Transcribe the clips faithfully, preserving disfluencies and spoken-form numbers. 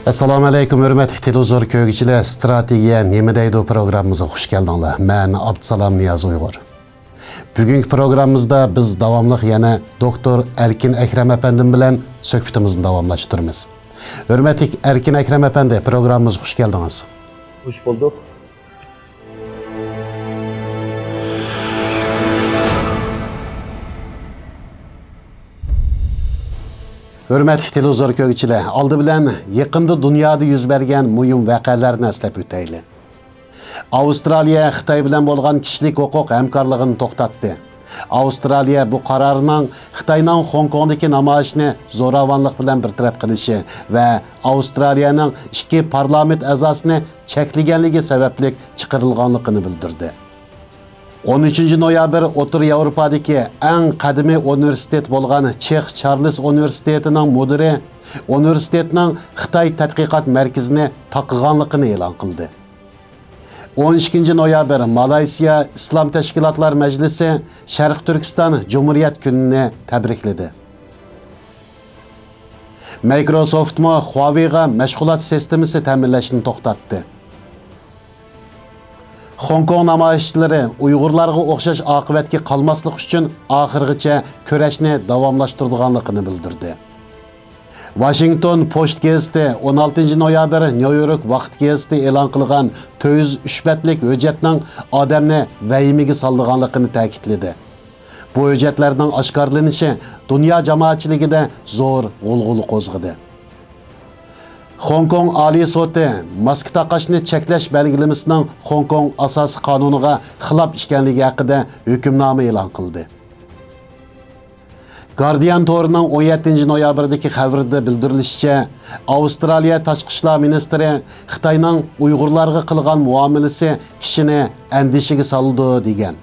ئەسسالامۇ ئەلەيكۇم، ھۆرمەتلىك تېلېۋىزور كۆرگۈچىلەر، ستراتېگىيە نېمە دەيدۇ پروگراممىمىزغا خۇش كەلدىڭلار. مەن ئابدۇسالام نىياز ئۇيغۇر. بۈگۈنكى پروگراممىمىزدا بىز داۋاملىق يەنە دوكتور ئەركىن ئەكرەم ئەپەندىم بىلەن سۆھبىتىمىزنى داۋاملاشتۇرىمىز. ھۆرمەتلىك ئەركىن ئەكرەم ئەپەندى، پروگراممىمىزغا خۇش كەلدىڭىز. خۇش بولدۇق. ھۆرمەتلىك تېلېۋىزور كۆرگۈچىلەر، ئالدى بىلەن يېقىندا دۇنيادا يۈز بەرگەن مۇھىم ۋەقەلەرنى ئەسلەپ ئۆتەيلى. ئاۋسترالىيە خىتاي بىلەن بولغان كىشىلىك ھوقۇق ھەمكارلىقىنى توختاتتى. ئاۋسترالىيە بۇ قارارنىڭ خىتاينىڭ خوڭكوڭدىكى نامايىشنى زوراۋانلىق بىلەن بىر تەرەپ قىلىشى ۋە ئاۋسترالىيەنىڭ ئىككى پارلامېنت ئەزاسىنى چەكلىگەنلىكى سەۋەبلىك چىقىرىلغانلىقىنى بىلدۈردى. ئون ئۈچىنچى نويابىر ئوتتۇرا ياۋروپادىكى ئەڭ قەدىمىي ئۇنىۋېرسىتېت بولغان چېخ چارلىز ئۇنىۋېرسىتېتىنىڭ مۇدىرى ئۇنىۋېرسىتېتنىڭ خىتاي تەتقىقات مەركىزىنى تاقىغانلىقىنى ئېلان قىلدى. ئون ئىككىنچى نويابىر مالايسىيا ئىسلام تەشكىلاتلار مەجلىسى شەرقىي تۈركىستان جۇمھۇرىيەت كۈنىنى تەبرىكلىدى. مايكروسوفتمۇ خۇاۋېيغا مەشغۇلات سىستېمىسى تەمىنلەشنى توختاتتى. خوڭكوڭ نامايىشچىلىرى ئۇيغۇرلارغا ئوخشاش ئاقىۋەتكە قالماسلىق ئۈچۈن ئاخىرغىچە كۈرەشنى داۋاملاشتۇرىدىغانلىقىنى بىلدۈردى. ۋاشىنگتون پوست گېزىتى ئون ئالتىنچى نويابىر نيۇ يورك ۋاقىت گېزىتى ئېلان قىلغان تۆت يۈز ئۈچ بەتلىك ھۆججەتنىڭ ئادەمنى ۋەھىمىگە سالىدىغانلىقىنى تەكىتلىدى. بۇ ھۆججەتلەرنىڭ ئاشكارىلىنىشى دۇنيا جامائەتچىلىكىدە زور غۇلغۇلا قوزغىدى. خوڭكوڭ ئالىي سوتى ماسكا تاقاشنى چەكلەش بەلگىلىمىسىنىڭ خوڭكوڭ ئاساسىي قانۇنىغا خىلاپ ئىكەنلىكى ھەققىدە ھۆكۈمنامە ئېلان قىلدى. گاردىيان تورىنىڭ ئون يەتتىنچى نويابىردىكى خەۋىرىدە بىلدۈرۈلۈشىچە، ئاۋسترالىيە تاشقى ئىشلار مىنىستىرى خىتاينىڭ ئۇيغۇرلارغا قىلغان مۇئامىلىسى كىشىنى ئەندىشىگە سالىدۇ، دېگەن.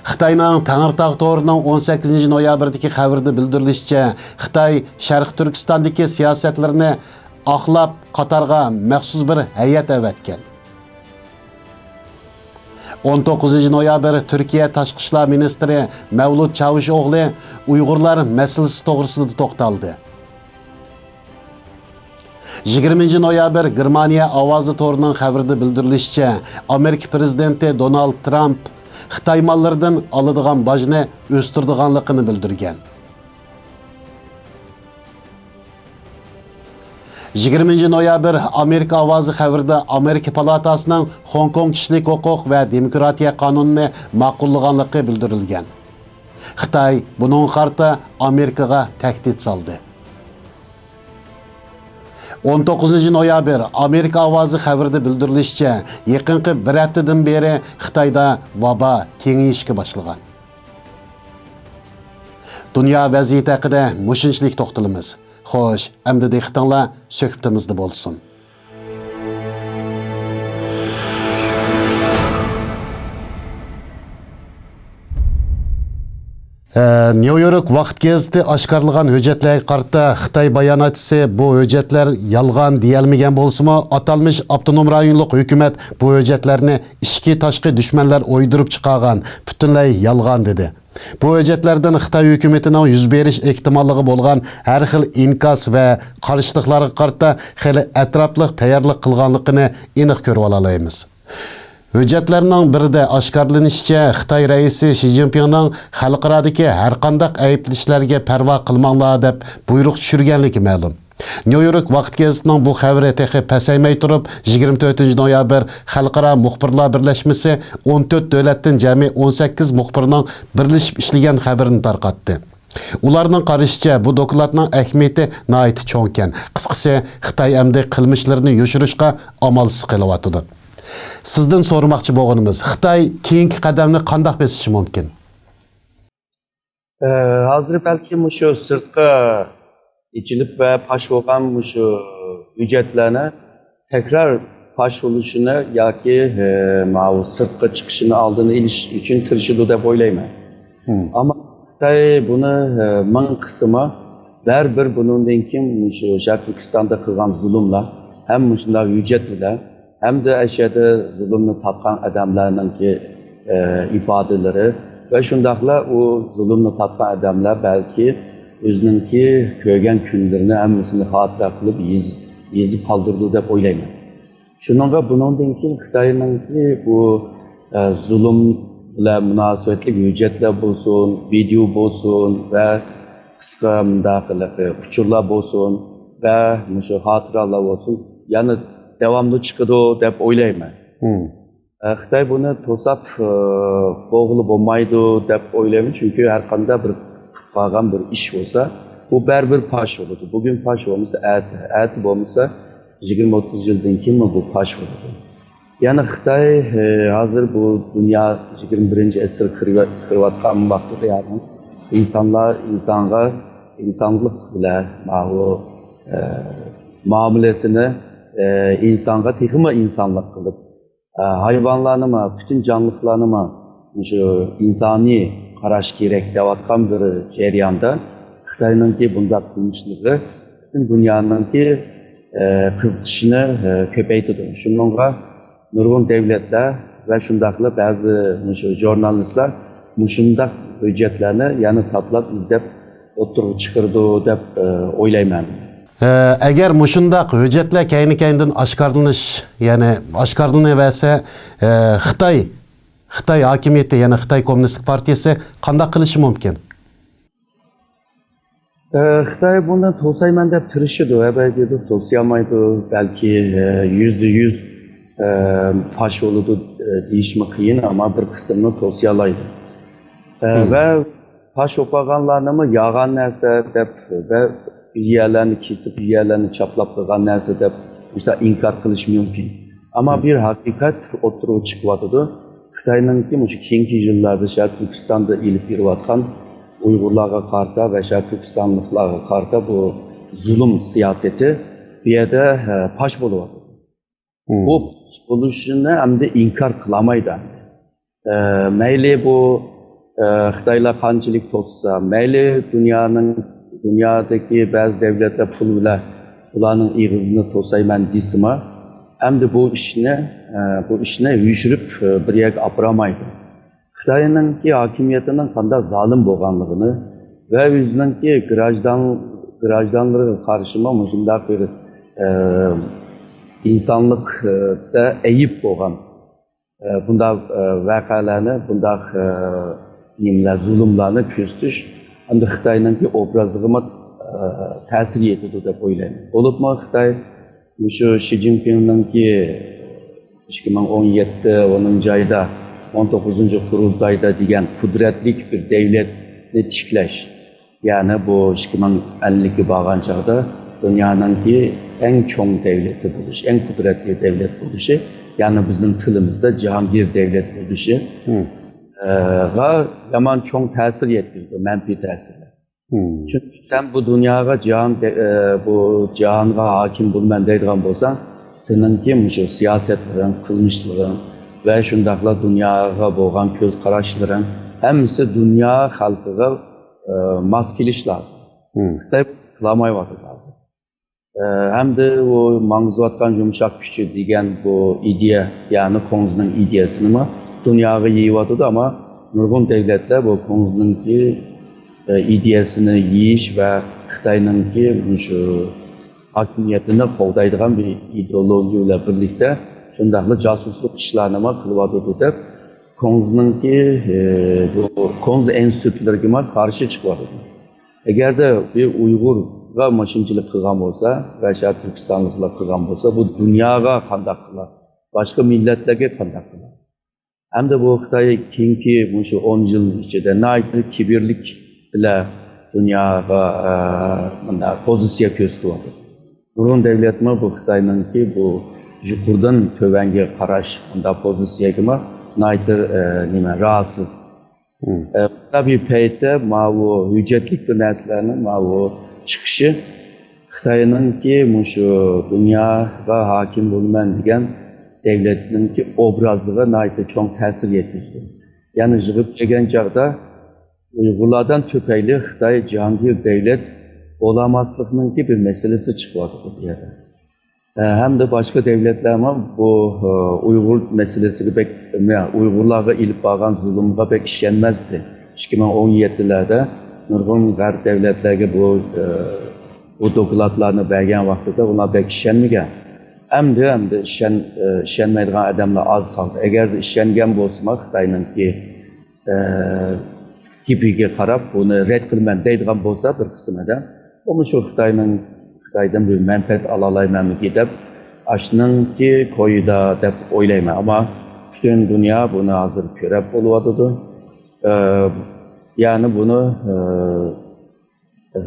خىتاينىڭ تەڭرىتاغ تورىنىڭ ئون سەككىزىنچى نويابىردىكى خەۋىرىدە بىلدۈرۈلۈشىچە، خىتاي شەرقىي تۈركىستاندىكى سىياسەتلىرىنى ئاقلاپ، قاتارغا مەخسۇس بىر ھەيئەت ئەۋەتكەن. ئون توققۇزىنچى نويابىر تۈركىيە تاشقى ئىشلار مىنىستىرى مەۋلۇت چاۋۇشئوغلى ئۇيغۇرلار مەسىلىسى توغرىسىدا توختالدى. يىگىرمىنچى نويابىر گېرمانىيە ئاۋازى تورىنىڭ خەۋىرىدە بىلدۈرۈلۈشىچە، ئامېرىكا پىرېزىدېنتى دونالد ترامپ خىتاي ماللىرىدىن ئالىدىغان باجنى ئۆستۈرىدىغانلىقىنى بىلدۈرگەن. يىگىرمىنچى نويابىر ئامېرىكا ئاۋازى خەۋىرىدە ئامېرىكا پالاتاسىنىڭ خوڭكوڭ كىشىلىك ھوقۇق ۋە دېموكراتىيە قانۇنىنى ماقۇللىغانلىقى بىلدۈرۈلگەن. خىتاي بۇنىڭغا قارىتا ئامېرىكىغا تەھدىت سالدى. ئون توققۇزىنچى نويابىر ئامېرىكا ئاۋازى خەۋىرىدە بىلدۈرۈلۈشىچە، يېقىنقى بىر ھەپتىدىن بېرى خىتايدا ۋابا كېڭىيىشكە باشلىغان. دۇنيا ۋەزىيىتى ھەققىدە مۇشۇنچىلىك توختىلىمىز. خوش، ئەمدى دىققىتىڭلار سۆھبىتىمىزدە بولسۇن. ئە، نيۇ يورك ۋاقىت گېزىتى ئاشكارىلىغان ھۆججەتلەرگە قارىتا خىتاي باياناتچىسى بۇ ھۆججەتلەر يالغان دېيەلمىگەن بولسىمۇ، ئاتالمىش ئاپتونوم رايونلۇق ھۆكۈمەت بۇ ھۆججەتلەرنى ئىچكى تاشقى دۈشمەنلەر ئويدۇرۇپ چىقارغان، پۈتۈنلەي يالغان دېدى. بۇ ھۆججەتلەردىن خىتاي ھۆكۈمىتىنىڭ يۈز بېرىش ئېھتىماللىقى بولغان ھەر خىل ئىنكاس ۋە قارشىلىقلارغا قارىتا خېلى ئەتراپلىق تەييارلىق قىلغانلىقىنى ئېنىق كۆرۈۋالالايمىز. ھۆججەتلەرنىڭ بىرىدە ئاشكارىلىنىشىچە، خىتاي رەئىسى شى جىنپىڭنىڭ خەلقئارادىكى ھەرقانداق ئەيىبلىشلەرگە پەرۋا قىلماڭلار دەپ بۇيرۇق چۈشۈرگەنلىكى مەلۇم. نيۇ يورك ۋاقىت گېزىتىنىڭ بۇ خەۋىرى تېخى پەسەيمەي تۇرۇپ، يىگىرمە تۆتىنچى نويابىر خەلقئارا مۇخبىرلار بىرلەشمىسى ئون تۆت دۆلەتتىن جەمئىي ئون سەككىز مۇخبىرنىڭ بىرلىشىپ ئىشلىگەن خەۋىرىنى تارقاتتى. ئۇلارنىڭ قارىشىچە، بۇ دوكلاتنىڭ ئەھمىيىتى ناھايىتى چوڭكەن. قىسقىسى، خىتاي ئەمدى قىلمىشلىرىنى يوشۇرۇشقا ئامالسىز قېلىۋاتىدۇ. سىزدىن سورىماقچى بولغىنىمىز، خىتاي كېيىنكى قەدەمنى قانداق بېسىشى مۇمكىن؟ ئە، ھازىر بەلكى مۇشۇ سىرتقا ئېچىلىپ ۋە پاش بولغان مۇشۇ ھۆججەتلەرنى تەكرار پاش بولۇشىنى ياكى، ئە، ماۋۇ سىرتقا چىقىشىنى ئالدىنى ئېلىش ئۈچۈن تىرىشىدۇ دەپ ئويلايمەن. مم. ئەمما خىتاي بۇنى، ئە، مىڭ قىسما بەرىبىر بۇنىڭدىن كېيىن مۇشۇ شەرقىي تۈركىستاندا قىلغان زۇلۇملار ھەم مۇشۇنداق ھۆججەت بىلەن ھەمدە ئەشەدە زۇلۇمنى تارتقان ئادەملەرنىڭكى، ئە، ئىپادىلىرى ۋە شۇنداقلا ئۇ زۇلۇمنى تارتقان ئادەملەر بەلكى ئۆزىنىڭكى كۆرگەن كۈنلىرىنى ھەممىسىنى خاتىرە قىلىپ يېز-، يېزىپ قالدۇرىدۇ دەپ ئويلايمەن. شۇنىڭغا بۇنىڭدىن كېيىن خىتاينىڭكى بۇ، ئە، زۇلۇم بىلەن مۇناسىۋەتلىك ھۆججەتلەر بولسۇن، ۋىدېئو بولسۇن ۋە قىسقا مۇنداق ھېلىقى ئۇچۇرلار بولسۇن ۋە مۇشۇ خاتىرىلەر بولسۇن، يەنە داۋاملىق چىقىدۇ دەپ ئويلايمەن. ئە، خىتاي بۇنى توساپ، ئە، بولغىلى بولمايدۇ دەپ ئويلايمەن، چۈنكى ھەر قانداق بىر قىلىپ قالغان بىر ئىش بولسا، بۇ بەرىبىر پاش بولىدۇ. بۈگۈن پاش بولمىسا، ئەتە، ئەتە بولمىسا، يىگىرمە ئوتتۇز يىلدىن كېيىنمۇ بۇ پاش بولىدۇ. يەنى خىتاي، ئە، ھازىر بۇ دۇنيا يىگىرمە بىرىنچى ئەسىر كىرىۋە-، كىرىۋاتقان ۋاقتىدا، يەنى ئىنسانلار ئىنسانغا ئىنسانلىق بىلەن ماۋۇ، ئە، مۇئامىلىسىنى، ئە، ئىنسانغا تېخىمۇ ئىنسانلىق قىلىپ، ئە، ھايۋانلارنىمۇ، پۈتۈن جانلىقلارنىمۇ مۇشۇ ئىنسانىي قاراش كېرەك دەۋاتقان بىر جەرياندا خىتاينىڭكى بۇنداق قىلمىشلىرى پۈتۈن دۇنيانىڭكى، ئە، قىزىقىشىنى، ئە، كۆپەيتىدۇ. شۇنىڭغا نۇرغۇن دەۋلەتلەر ۋە شۇنداقلا بەزى مۇشۇ ژۇرنالىستلار مۇشۇنداق ھۆججەتلەرنى يەنە تاتلاپ ئىزدەپ ئوتتۇرىغا چىقىرىدۇ دەپ، ئە، ئويلايمەن. ئە، ئەگەر مۇشۇنداق ھۆججەتلەر كەينى-كەينىدىن ئاشكارىلىنىش، يەنى ئاشكارىلىنىۋەرسە، ئە، خىتاي، خىتاي ھاكىمىيىتى، يەنى خىتاي كوممۇنىستىك پارتىيىسى قانداق قىلىشى مۇمكىن؟ ئە، خىتاي بۇنى توسايمەن دەپ تىرىشىدۇ، ئەبەدىيدۇر توسىيالمايدۇ. بەلكى، ئە، يۈزدە يۈز، ئە، پاش بولىدۇ، ئە، دېيىشمۇ قىيىن، ئەمما بىر قىسمىنى توسىيالايدۇ. ئە، ۋە پاش بولۇپ قالغانلارنىمۇ يالغان نەرسە دەپ ۋە بىر يەرلەرنى كېسىپ، بىر يەرلەرنى چاپلاپ قىلغان نەرسە دەپ مۇشۇنداق ئىنكار قىلىش مۇمكىن. ئەمما بىر ھەقىقەت ئوتتۇرىغا چىقىۋاتىدۇ. خىتاينىڭكى مۇشۇ كېيىنكى يىللاردا شەرقىي تۈركىستاندا ئېلىپ بېرىۋاتقان ئۇيغۇرلارغا قارىتا ۋە شەرقىي تۈركىستانلىقلارغا قارىتا بۇ زۇلۇم سىياسىتى بۇ يەردە، ئە، پاش بولۇۋاتىدۇ. بۇ پاش بولۇشىنى ئەمدى ئىنكار قىلالمايدۇ ئەمدى. ئە، مەيلى بۇ، ئە، خىتايلار قانچىلىك توسسا، مەيلى دۇنيانىڭ، دۇنيادىكى بەزى دەۋلەتلەر پۇل بىلەن ئۇلارنىڭ ئېغىزىنى توسايمەن دېسىمۇ، ئەمدى بۇ ئىشنى، ئە، بۇ ئىشنى يوشۇرۇپ، ئە، بىر يەرگە ئاپىرالمايدۇ. خىتاينىڭكى ھاكىمىيىتىنىڭ قانداق زالىم بولغانلىقىنى ۋە ئۆزىنىڭكى گراژدان، گراژدانلىرىغا قارشىمۇ مۇشۇنداق بىر، ئە، ئىنسانلىقتا ئەيىب بولغان، ئە، بۇنداق، ئە، ۋەقەلەرنى، بۇنداق، ئە، نېمىلەر، زۇلۇملارنى كۆزىتىش ئەمدى خىتاينىڭكى ئوبرازىغىمۇ، ئە، تەسىر يېتىدۇ دەپ ئويلايمەن. بولۇپمۇ خىتاي مۇشۇ شى جىنپىڭنىڭكى ئىككى مىڭ ئون يەتتە، ئونىنچى ئايدا، ئون توققۇزىنچى قۇرۇلتايدا دېگەن قۇدرەتلىك بىر دەۋلەتنى تىكلەش، يەنى بۇ ئىككى مىڭ ئەللىككە بارغان چاغدا دۇنيانىڭكى ئەڭ چوڭ دەۋلىتى بولۇش، ئەڭ قۇدرەتلىك دەۋلەت بولۇشى، يەنى بىزنىڭ تىلىمىزدا جاھانگىر دەۋلەت بولۇشى، ئە، غا يامان چوڭ تەسىر يەتكۈزىدۇ، مەنپىي تەسىرلەر. چۈنكى سەن بۇ دۇنياغا جاھان، ئە، بۇ جاھانغا ھاكىم بولىمەن دەيدىغان بولساڭ، سېنىڭكى مۇشۇ سىياسەتلىرىڭ، قىلمىشلىرىڭ ۋە شۇنداقلا دۇنياغا بولغان كۆز قاراشلىرىڭ ھەممىسى دۇنيا خەلقىگە، ئە، ماس كېلىش لازىم. خىتاي قىلالمايۋاتىدۇ ھازىر. ئە، ھەمدە ئۇ ماڭغۇزۇۋاتقان يۇمشاق كۈچى دېگەن بۇ ئىدىيە، يەنى كۇڭزىنىڭ ئىدىيەسىنىمۇ دۇنياغا يېيىۋاتىدۇ، ئەمما نۇرغۇن دەۋلەتلەر بۇ كۇڭزىنىڭكى، ئە، ئىدىيەسىنى يېيىش ۋە خىتاينىڭكى مۇشۇ ھاكىمىيىتىنى قوغدايدىغان بىر ئىدېئولوگىيە بىلەن بىرلىكتە شۇنداقلا جاسۇسلۇق ئىشلارنىمۇ قىلىۋاتىدۇ دەپ، كۇڭزىنىڭكى، ئە، بۇ كۇڭزى ئىنستىتۇتلىرىگىمۇ قارشى چىقىۋاتىدۇ. ئەگەردە بىر ئۇيغۇرغا مۇشۇنچىلىك قىلغان بولسا ۋە شەرقىي تۈركىستانلىقلار قىلغان بولسا، بۇ دۇنياغا قانداق قىلار؟ باشقا مىللەتلەرگە قانداق قىلار؟ ئەمدى بۇ خىتاي كېيىنكى مۇشۇ ئون يىل ئىچىدە ناھايىتى كىبىرلىك بىلەن دۇنياغا، ئە، مۇنداق پوزىتسىيە كۆرسىتىۋاتىدۇ. نۇرغۇن دەۋلەتمۇ بۇ خىتاينىڭكى بۇ يۇقىرىدىن تۆۋەنگە قاراش مۇنداق پوزىتسىيەگىمۇ ناھايىتى، ئە، نېمە، راھەتسىز. ئە، بۇ بىر پەيتتە ماۋۇ ھۆججەتلىك بىر نەرسىلەرنىڭ ماۋۇ چىقىشى خىتاينىڭكى مۇشۇ دۇنياغا ھاكىم بولىمەن دېگەن دەۋلەتنىڭكى ئوبرازىغا ناھايىتى چوڭ تەسىر يەتكۈزدى. يەنى يىغىپ كەلگەن چاغدا ئۇيغۇرلاردىن تۈپەيلى خىتاي جاھانگىر دەۋلەت بولالماسلىقنىڭكى بىر مەسىلىسى چىقىۋاتىدۇ بۇ يەردە. ئە، ھەمدە باشقا دەۋلەتلەرمۇ بۇ، ئە، ئۇيغۇر مەسىلىسىگە بەك، ئۇيغۇرلارغا ئېلىپ بارغان زۇلۇمغا بەك ئىشەنمەستى. ئىككى مىڭ ئون يەتتىلەردە نۇرغۇن غەرب دۆلەتلەرگە بۇ، ئە، بۇ دوكلاتلارنى بەرگەن ۋاقتىدا ئۇلار بەك ئىشەنمىگەن. ئەمدى، ئەمدى ئىشەن-، ئە، ئىشەنمەيدىغان ئادەملەر ئاز قالدى. ئەگەردە ئىشەنگەن بولسىمۇ، خىتاينىڭكى، ئە، گېپىگە قاراپ، بۇنى رەت قىلىمەن دەيدىغان بولسا بىر قىسىم ئادەم، ئۇمۇ شۇ خىتاينىڭ، خىتايدىن بىر مەنپەئەت ئالالايمەنمىكى دەپ، ئاشۇنىڭكى كويىدا دەپ ئويلايمەن. ئەمما پۈتۈن دۇنيا بۇنى ھازىر كۆرەپ بولۇۋاتىدۇ. ئە، يەنى بۇنى، ئە،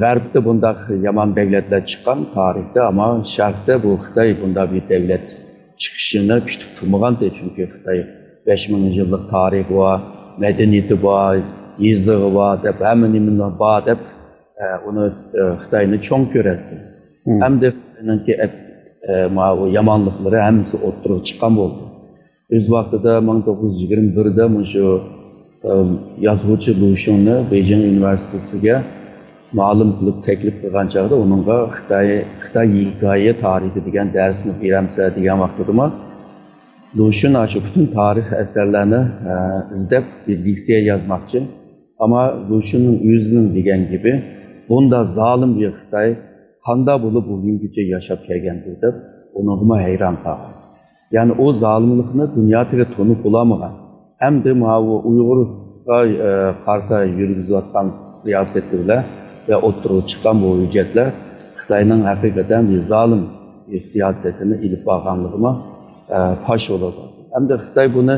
غەربتە بۇنداق يامان دەۋلەتلەر چىققان تارىختا، ئەمما شەرقتە بۇ خىتاي بۇنداق بىر دەۋلەت چىقىشىنى كۈتۈپ تۇرمىغانتى. چۈنكى خىتاي بەش مىڭ يىللىق تارىخى بار، مەدەنىيىتى بار، يېزىقى بار دەپ، ھەممە نېمە بار دەپ، ئە، ئۇنى، ئە، خىتاينى چوڭ كۆرەتتى. مم. ئەمدى خىتاينىڭكى ئەپ-، ئە، ماۋۇ يامانلىقلىرى ھەممىسى ئوتتۇرىغا چىققان بولدى. ئۆز ۋاقتىدا مىڭ توققۇز يۈز يىگىرمە بىردە مۇشۇ، ئە، يازغۇچى لۇ شۈننى بېيجىڭ ئۇنىۋېرسىتېتىگە مۇئەللىم قىلىپ تەكلىپ قىلغان چاغدا ئۇنىڭغا خىتاي، خىتاي ھېكايە تارىخى دېگەن دەرسنى بېرەمسەن دېگەن ۋاقتىدىمۇ، لۇ شۈن ئاشۇ پۈتۈن تارىخ ئەسەرلەرنى، ئە، ئىزدەپ بىر لېكسىيە يازماقچى. ئەمما لۇ شۈننىڭ ئۆزىنىڭ دېگەن گېپى، بۇنداق زالىم بىر خىتاي قانداق بولۇپ بۈگۈنگىچە ياشاپ كەلگەندۇ دەپ ئۇنىڭغىمۇ ھەيران قالغان. يەنى ئۇ زالىملىقنى دۇنيا تېخى تونۇپ بولالمىغان. ئەمدى ماۋۇ ئۇيغۇرغا، ئە، قارىتا يۈرگۈزۈۋاتقان سىياسىتى بىلەن ۋە ئوتتۇرىغا چىققان بۇ ھۆججەتلەر خىتاينىڭ ھەقىقەتەن بىر زالىم بىر سىياسىتىنى ئېلىپ بارغانلىقىمۇ، ئە، پاش بولىدۇ. ئەمدى خىتاي بۇنى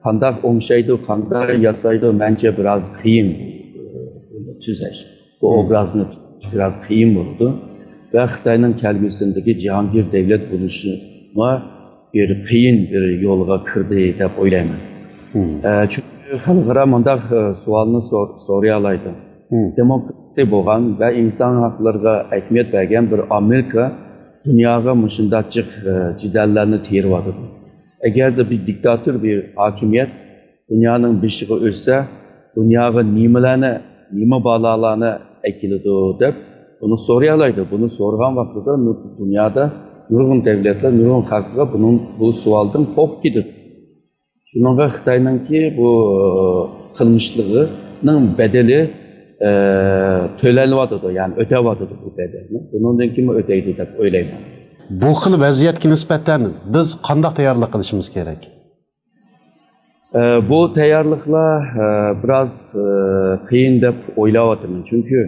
قانداق ئوڭشايدۇ، قانداق ياسايدۇ، مەنچە بىراز قىيىن، ئە، بۇنى تۈزەش. بۇ مم. ئوبرازنى تۈزەش بىراز قىيىن بولىدۇ. ۋە خىتاينىڭ كەلگۈسىدىكى جاھانگىر دەۋلەت بولۇشىمۇ بىر قىيىن بىر يولغا كىردى دەپ ئويلايمەن. مم. ئە، چۈنكى خەلقئارا مۇنداق، ئە، سوئالنى سور-، سورىيالايدۇ. مم. دېموكراتىيە بولغان ۋە ئىنسان ھەقلىرىغا ئەھمىيەت بەرگەن بىر ئامېرىكا دۇنياغا مۇشۇنداق جىق، ئە، جېدەللەرنى تېرىۋاتىدۇ. ئەگەردە بىر دىكتاتور بىر ھاكىمىيەت دۇنيانىڭ بېشىغا ئۆتسە، دۇنياغا نېمىلەرنى، نېمە بالالارنى ئەكېلىدۇ دەپ بۇنى سورىيالايدۇ. بۇنى سورىغان ۋاقتىدا نۇ-، دۇنيادا نۇرغۇن دەۋلەتلەر، نۇرغۇن خەلقلەر بۇنىڭ، بۇ سوئالدىن قورقۇپ كېتىدۇ. شۇنىڭغا خىتاينىڭكى بۇ قىلمىشلىرىنىڭ بەدىلى، ئە، تۆلەنىۋاتىدۇ، يەنى ئۆتەۋاتىدۇ بۇ بەدەلنى. بۇنىڭدىن كېيىنمۇ ئۆتەيدۇ دەپ ئويلايمەن. بۇ خىل ۋەزىيەتكە نىسبەتەن بىز قانداق تەييارلىق قىلىشىمىز كېرەك؟ ئە، بۇ تەييارلىقلار، ئە، بىراز، ئە، قىيىن دەپ ئويلاۋاتىمەن. چۈنكى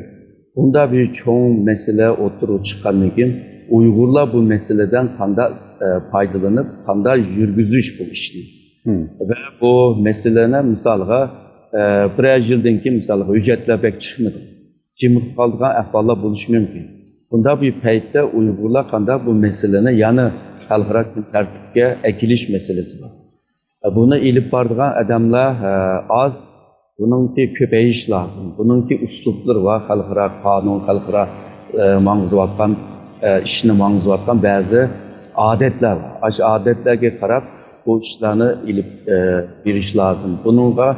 بۇنداق بىر چوڭ مەسىلە ئوتتۇرىغا چىققاندىن كېيىن، ئۇيغۇرلار بۇ مەسىلىدىن قانداق، ئە، پايدىلىنىپ، قانداق يۈرگۈزۈش بۇ ئىشنى. مم. ۋە بۇ مەسىلىنى، مىسالغا، ئە، بىرەر يىلدىن كېيىن، مىسالغا، ھۆججەتلەر بەك چىقمىدى. جىمىپ قالىدىغان ئەھۋاللار بولۇشى مۇمكىن. بۇنداق بىر پەيتتە ئۇيغۇرلار قانداق بۇ مەسىلىنى يەنە خەلقئارا كۈن تەرتىپكە ئەكېلىش مەسىلىسى بار. بۇنى ئېلىپ بارىدىغان ئادەملەر، ئە، ئاز. بۇنىڭكى كۆپەيىش لازىم. بۇنىڭكى ئۇسلۇبلىرى بار، خەلقئارا قانۇن، خەلقئارا، ئە، ماڭغۇزۇۋاتقان، ئە، ئىشنى ماڭغۇزۇۋاتقان بەزى ئادەتلەر بار. ئاشۇ ئادەتلەرگە قاراپ بۇ ئىشلارنى ئېلىپ، ئە، بېرىش لازىم. بۇنىڭغا،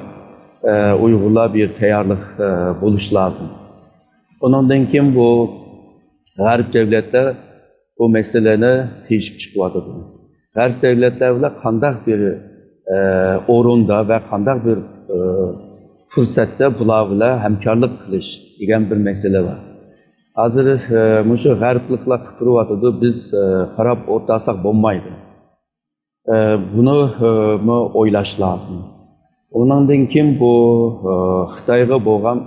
ئە، ئۇيغۇرلار بىر تەييارلىق، ئە، بولۇش لازىم. ئۇنىڭدىن كېيىن بۇ غەرب دۆلەتلەر بۇ مەسىلىنى تېشىپ چىقىۋاتىدۇ. غەرب دۆلەتلەر بىلەن قانداق بىر، ئە، ئورۇندا ۋە قانداق بىر، ئە، پۇرسەتتە بۇلار بىلەن ھەمكارلىق قىلىش دېگەن بىر مەسىلە بار. ھازىر، ئە، مۇشۇ غەربلىكلەر قىپ تۇرۇۋاتىدۇ، بىز، ئە، قاراپ ئولتۇرساق بولمايدۇ. ئە، بۇنى، ئە، مۇ ئويلاش لازىم. ئۇنىڭدىن كېيىن بۇ، ئە، خىتايغا بولغان،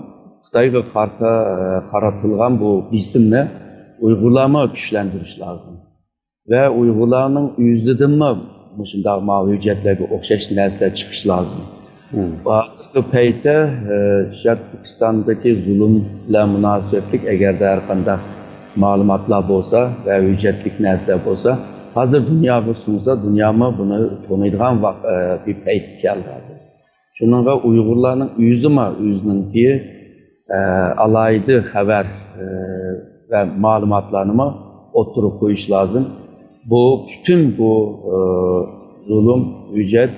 خىتايغا قارىتا، ئە، قارىتىلغان بۇ بېسىمنى ئۇيغۇرلارمۇ كۈچلەندۈرۈش لازىم. ۋە ئۇيغۇرلارنىڭ ئۆزىدىنمۇ مۇشۇنداق ماۋۇ ھۆججەتلەرگە ئوخشاش نەرسىلەر چىقىشى لازىم. مم. ھازىرقى پەيتتە، ئە، شەرقىي تۈركىستاندىكى زۇلۇم بىلەن مۇناسىۋەتلىك ئەگەردە ھەر قانداق مەلۇماتلار بولسا ۋە ھۆججەتلىك نەرسىلەر بولسا، ھازىر دۇنياغا سۇنسا، دۇنيامۇ بۇنى تونۇيدىغان ۋاق-، ئە، بىر پەيت كەلدى ھازىر. شۇنىڭغا ئۇيغۇرلارنىڭ ئۆزىمۇ ئۆزىنىڭكى، ئە، ئالاھىدە خەۋەر، ئە، ۋە مەلۇماتلارنىمۇ ئوتتۇرىغا قويۇش لازىم. بۇ پۈتۈن بۇ، ئە، زۇلۇم، ھۆججەت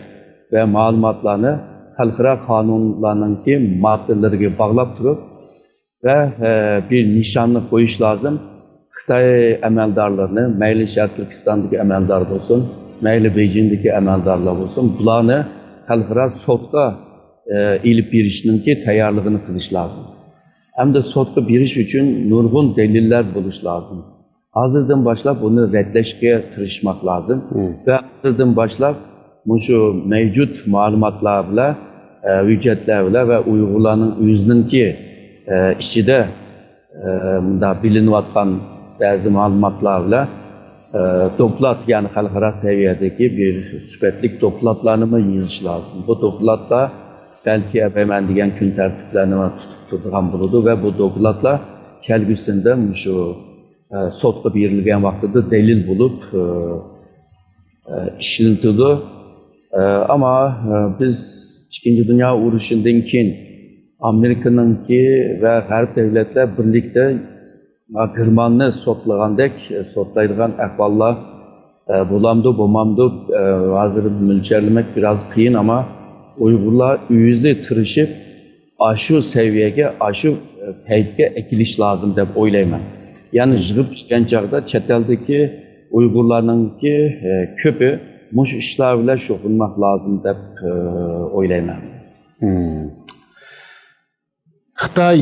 ۋە مەلۇماتلارنى خەلقئارا قانۇنلارنىڭكى ماددىلىرىگە باغلاپ تۇرۇپ، ۋە، ئە، بىر نىشاننى قويۇش لازىم. خىتاي ئەمەلدارلىرىنى، مەيلى شەرقىي تۈركىستاندىكى ئەمەلدار بولسۇن، مەيلى بېيجىڭدىكى ئەمەلدارلار بولسۇن، بۇلارنى خەلقئارا سوتقا، ئە، ئېلىپ بېرىشنىڭكى تەييارلىقىنى قىلىش لازىم. ھەمدە سوتقا بېرىش ئۈچۈن نۇرغۇن دەلىللەر بولۇشى لازىم. ھازىردىن باشلاپ بۇنى رەتلەشكە تىرىشماق لازىم. ۋە ھازىردىن باشلاپ مۇشۇ مەۋجۇت مەلۇماتلار بىلەن، ئە، ھۆججەتلەر بىلەن ۋە ئۇيغۇرلارنىڭ ئۆزىنىڭكى، ئە، ئىچىدە، ئە، مۇنداق بىلىنىۋاتقان بەزى مەلۇماتلار بىلەن، ئە، دوكلات، يەنى خەلقئارا سەۋىيەدىكى بىر سۈپەتلىك دوكلاتلارنىمۇ يېزىش لازىم. بۇ دوكلاتلار بەلكى ئەبەيمەن دېگەن كۈن تەرتىپلەرنى تۇتۇپ تۇرىدىغان بولىدۇ ۋە بۇ دوكلاتلار كەلگۈسىدە مۇشۇ، ئە، سوتقا بېرىلگەن ۋاقتىدا دەلىل بولۇپ، ئە، ئە، ئىشلىتىدۇ. ئە، ئەمما، ئە، بىز ئىككىنچى دۇنيا ئۇرۇشىدىن كېيىن ئامېرىكىنىڭكى ۋە غەرب دۆلەتلەر بىرلىكتە، ئە، گېرماننى سوتلىغاندەك، ئە، سوتلايدىغان ئەھۋاللار، ئە، بولامدۇ، بولمامدۇ، ئە، ھازىر مۆلچەرلىمەك بىراز قىيىن، ئەمما ئۇيغۇرلار ئۆزى تىرىشىپ، ئاشۇ سەۋىيەگە، ئاشۇ پەيتكە ئەكېلىش لازىم دەپ ئويلايمەن. يەنى يىغىپ كەلگەن چاغدا چەت ئەلدىكى ئۇيغۇرلارنىڭكى، ئە، كۆپى مۇشۇ ئىشلار بىلەن شۇغۇللانماق لازىم دەپ، ئە، ئويلايمەن. خىتاي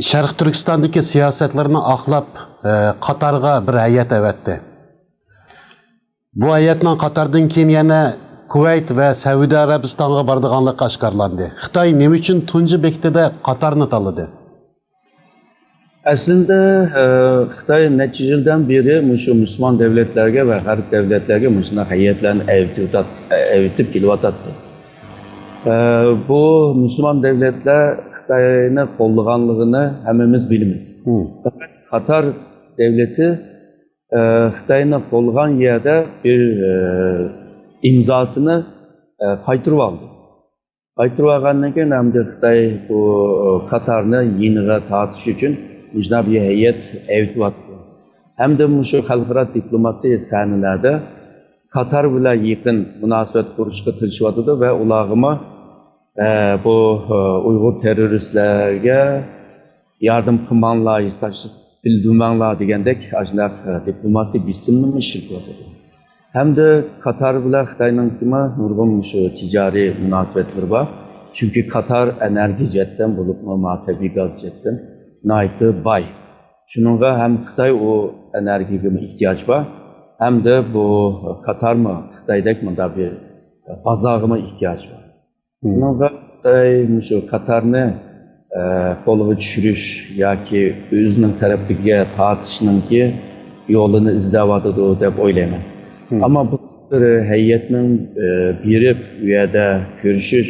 شەرقىي تۈركىستاندىكى سىياسەتلىرىنى ئاقلاپ، ئە، قاتارغا بىر ھەيئەت ئەۋەتتى. بۇ ھەيئەتنىڭ قاتاردىن كېيىن يەنە كۇۋەيت ۋە سەئۇدى ئەرەبىستانغا بارىدىغانلىقى ئاشكارىلاندى. خىتاي نېمە ئۈچۈن تۇنجى بېكىتىدە قاتارنى تاللىدى؟ ئەسلىدە، ئە، خىتاي نەچچە يىلدىن بېرى مۇشۇ مۇسۇلمان دۆلەتلەرگە ۋە غەرب دۆلەتلەرگە مۇشۇنداق ھەيئەتلەرنى ئەۋېتىۋاتات-، ئەۋېتىپ كېلىۋاتاتتى. ئە، بۇ مۇسۇلمان دۆلەتلەر خىتاينى قوللىغانلىقىنى ھەممىمىز بىلىمىز. پەقەت قاتار دۆلىتى، ئە، خىتاينى قوللىغان يەردە بىر، ئە، ئىمزاسىنى، ئە، قايتۇرۇۋالدى. قايتۇرۇۋالغاندىن كېيىن ئەمدى خىتاي بۇ، ئە، قاتارنى يېنىغا تارتىش ئۈچۈن مۇشۇنداق بىر ھەيئەت ئەۋېتىۋاتىدۇ. ھەمدە مۇشۇ خەلقئارا دىپلوماسىيە سەھنىلەردە قاتار بىلەن يېقىن مۇناسىۋەت قۇرۇشقا تىرىشىۋاتىدۇ ۋە ئۇلارغىمۇ، ئە، بۇ، ئە، ئۇيغۇر تېررورىستلەرگە ياردەم قىلماڭلار، ھېسداشلىق بىلدۈرمەڭلار دېگەندەك ئاشۇنداق، ئە، دىپلوماسىيە بېسىمىنىمۇ ئىشلىتىۋاتىدۇ. ھەمدە قاتار بىلەن خىتاينىڭكىمۇ نۇرغۇن مۇشۇ تىجارىي مۇناسىۋەتلىرى بار. چۈنكى قاتار ئەنەرگىيە جەھەتتىن بولۇپمۇ، ما تەبىئىي گاز جەھەتتىن ناھايىتى باي. شۇنىڭغا ھەم خىتاي ئۇ ئەنەرگىيەگىمۇ ئېھتىياج بار، ھەمدە بۇ قاتارمۇ خىتايدەك مۇنداق بىر بازارغىمۇ ئېھتىياج بار. شۇنىڭغا خىتاي مۇشۇ قاتارنى، ئە، قولغا چۈشۈرۈش ياكى ئۆزىنىڭ تەرىپىگە تارتىشنىڭكى يولىنى ئىزدەۋاتىدۇ دەپ ئويلايمەن. ئەمما بۇ بىر ھەيئەتنىڭ، ئە، بېرىپ ئۇ يەردە كۆرۈشۈش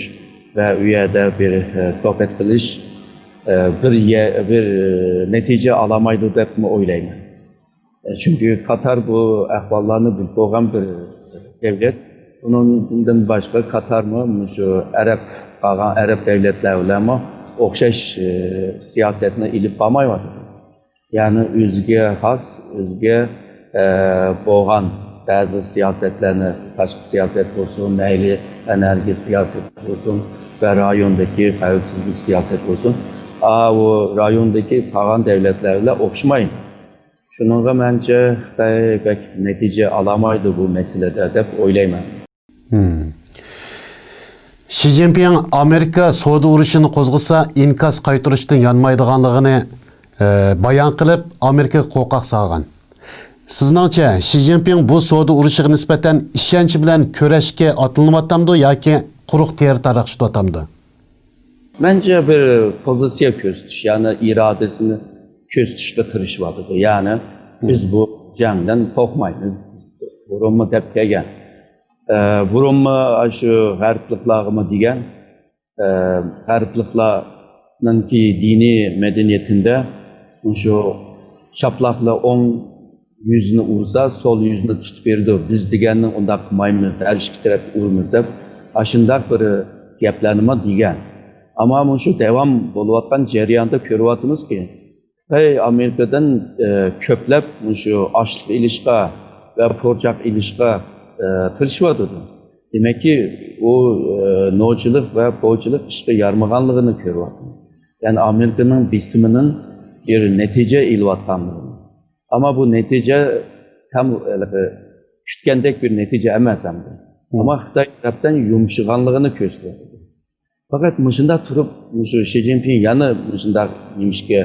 ۋە ئۇ يەردە بىر، ئە، سۆھبەت قىلىش، ئە، بىر يە-، بىر، ئە، نەتىجە ئالالمايدۇ دەپمۇ ئويلايمەن. چۈنكى قاتار بۇ ئەھۋاللارنى بىلىپ بولغان بىر دۆلەت. ئۇنىڭدىن باشقا قاتارمۇ مۇشۇ ئەرەب، قالغان ئەرەب دۆلەتلەر بىلەنمۇ ئوخشاش، ئى، سىياسەتنى ئېلىپ بارمايۋاتىدۇ. يەنى ئۆزىگە خاس، ئۆزىگە، ئە، بولغان بەزى سىياسەتلەرنى، تاشقى سىياسەت بولسۇن، مەيلى ئەنەرگىيە سىياسەت بولسۇن ۋە رايوندىكى خەۋپسىزلىك سىياسەت بولسۇن، ئاۋۇ رايوندىكى قالغان دۆلەتلەر بىلەن ئوخشىمايدۇ. شۇنىڭغا مەنچە خىتاي بەك نەتىجە ئالالمايدۇ بۇ مەسىلىدە دەپ ئويلايمەن. شى جىنپىڭ ئامېرىكا سودا ئۇرۇشىنى قوزغىسا ئىنكاس قايتۇرۇشتىن يانمايدىغانلىقىنى، ئە، بايان قىلىپ، ئامېرىكىغا قورقاق سالغان. سىزنىڭچە، شى جىنپىڭ بۇ سودا ئۇرۇشىغا نىسبەتەن ئىشەنچ بىلەن كۈرەشكە ئاتلىنىۋاتامدۇ ياكى قۇرۇق تېرە تارقىتىۋاتامدۇ؟ مەنچە بىر پوزىتسىيە كۆرسىتىش، يەنى ئىرادىسىنى كۆرسىتىشكە تىرىشىۋاتىدۇ. يەنى بىز بۇ جەڭدىن قورقمايمىز. بۇرۇنمۇ دەپ كەلگەن. ئە، بۇرۇنمۇ شۇ غەربلىكلارغىمۇ دېگەن، ئە، غەربلىكلارنىڭكى دىنىي مەدەنىيىتىندە شۇ شاپىلاقلا ئوڭ يۈزنى ئۇرسا، سول يۈزنى تۇتۇپ بېرىدۇ. بىز دېگەننى ئۇنداق قىلمايمىز، ھەر ئىككى تەرەپكە ئۇرىمىز دەپ، ئاشۇنداق بىر گەپلەرنىمۇ دېگەن. ئەمما مۇشۇ داۋام بولۇۋاتقان جەرياندا كۆرۈۋاتىمىزكى، خىتاي ئامېرىكىدىن، ئە، كۆپلەپ مۇشۇ ئاشلىق ئېلىشقا ۋە پۇرچاق ئېلىشقا، ئە، تىرىشىۋاتىدۇ. دېمەككى، ئۇ، ئە، نوچىلىق ۋە پوچىلىق ئىشقا يارىمىغانلىقىنى كۆرۈۋاتىمىز. يەنى ئامېرىكىنىڭ بېسىمىنىڭ بىر نەتىجە ئېلىۋاتقانلىقىنى. ئەمما بۇ نەتىجە تەم، ھېلىقى كۈتكەندەك بىر نەتىجە ئەمەس ئەمدى. ئەمما خىتاي تەرەپتىن يۇمشىغانلىقىنى كۆرسىتىۋاتىدۇ. پەقەت مۇشۇنداق تۇرۇپ، مۇشۇ شى جىنپىڭ يەنە مۇشۇنداق نېمىشكە،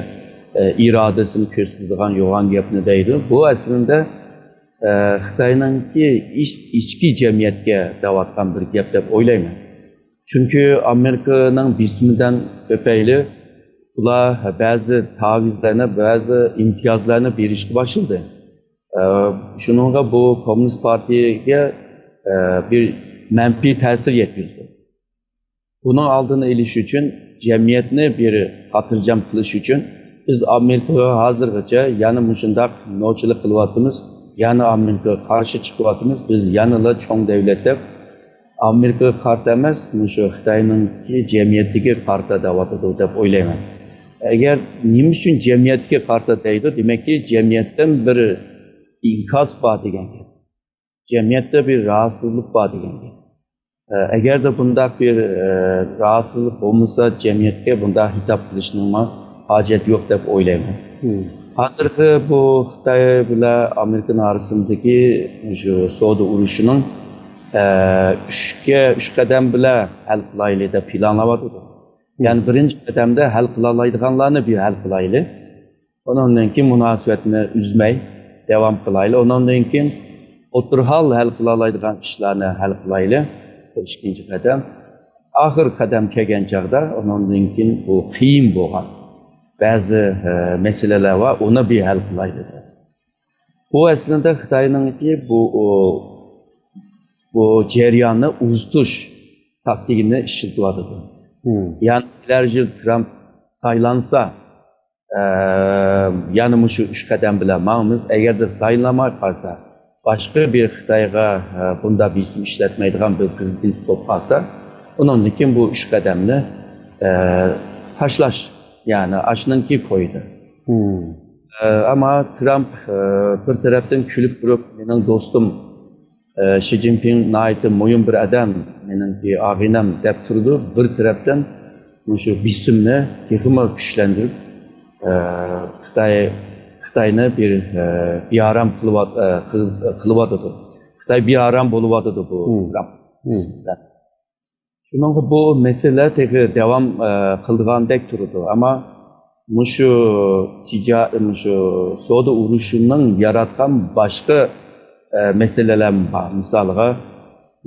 ئىرادىسىنى كۆرسىتىدىغان يوغان گەپنى دەيدۇ. بۇ ئەسلىدە، ئە، خىتاينىڭكى ئىچ-، ئىچكى جەمئىيەتكە دەۋاتقان بىر گەپ دەپ ئويلايمەن. چۈنكى ئامېرىكىنىڭ بېسىمىدىن تۈپەيلى ئۇلار بەزى تاۋىزلارنى، بەزى ئىمتىيازلارنى بېرىشكە باشلىدى. ئە، شۇنىڭغا بۇ كوممۇنىست پارتىيەگە، ئە، بىر مەنپىي تەسىر يەتكۈزدى. بۇنىڭ ئالدىنى ئېلىش ئۈچۈن، جەمئىيەتنى بىر خاتىرجەم قىلىش ئۈچۈن بىز ئامېرىكىغا ھازىرغىچە يەنە مۇشۇنداق نوچىلىق قىلىۋاتىمىز، يەنە ئامېرىكىغا قارشى چىقىۋاتىمىز، بىز يەنىلا چوڭ دۆلەت دەپ ئامېرىكىغا قارىتا ئەمەس، مۇشۇ خىتاينىڭكى جەمئىيىتىگە قارىتا دەۋاتىدۇ دەپ ئويلايمەن. ئەگەر نېمە ئۈچۈن جەمئىيەتكە قارىتا دەيدۇ، دېمەككى جەمئىيەتتىن بىر ئىنكاس بار دېگەن گەپ. جەمئىيەتتە بىر راھەتسىزلىق بار دېگەن گەپ. ئە، ئەگەردە بۇنداق بىر، ئە، راھەتسىزلىق بولمىسا، جەمئىيەتكە بۇنداق خىتاب قىلىشنىڭمۇ ھاجەت يوق دەپ ئويلايمەن. ھازىرقى بۇ خىتاي بىلەن ئامېرىكىنىڭ ئارىسىدىكى شۇ سودا ئۇرۇشىنىڭ، ئە، ئۈچكە، ئۈچ قەدەم بىلەن ھەل قىلايلى دەپ پىلانلاۋاتىدۇ. يەنى بىرىنچى قەدەمدە ھەل قىلالايدىغانلارنى بىر ھەل قىلايلى. ئۇنىڭدىن كېيىن مۇناسىۋەتنى ئۈزمەي داۋام قىلايلى. ئۇنىڭدىن كېيىن ئوتتۇرىھال ھەل قىلالايدىغان ئىشلارنى ھەل قىلايلى. بۇ ئىككىنچى قەدەم. ئاخىرقى قەدەم كەلگەن چاغدا ئۇنىڭدىن كېيىن بۇ قىيىن بولغان بەزى، ئە، مەسىلىلەر بار، ئۇنى بىر ھەل قىلايلى. بۇ ئەسلىدە خىتاينىڭكى بۇ، ئۇ، بۇ جەرياننى ئۇزىتىش تاكتىكىنى ئىشلىتىۋاتىدۇ. يەنى كېلەر يىل ترامپ سايلانسا، ئە، يەنە مۇشۇ ئۈچ قەدەم بىلەن ماڭىمىز. ئەگەردە سايلىنالماي قالسا، باشقا بىر خىتايغا، ئە، بۇنداق بېسىم ئىشلەتمەيدىغان بىر پرېزىدېنت بولۇپ قالسا، ئۇنىڭدىن كېيىن بۇ ئۈچ قەدەمنى، ئە، تاشلاش، يەنى ئاشۇنىڭكى كويىدۇ. ئە، ئەمما ترامپ، ئە، بىر تەرەپتىن كۈلۈپ تۇرۇپ، مېنىڭ دوستۇم، ئە، شى جىنپىڭ ناھايىتى مۇھىم بىر ئادەم، مېنىڭكى ئاغىنەم دەپ تۇرىدۇ. بىر تەرەپتىن مۇشۇ بېسىمنى تېخىمۇ كۈچلەندۈرۈپ، ئە، خىتاي، خىتاينى بىر، ئە، بىئارام قىلىۋات-، ئە، قىل-، قىلىۋاتىدۇ. خىتاي بىئارام بولۇۋاتىدۇ بۇ ترامپ. شۇنىڭغا بۇ مەسىلە تېخى داۋام، ئە، قىلىدىغاندەك تۇرىدۇ. ئەمما مۇشۇ تىجا-، مۇشۇ سودا ئۇرۇشىنىڭ ياراتقان باشقا، ئە، مەسىلىلەرمۇ بار. مىسالغا،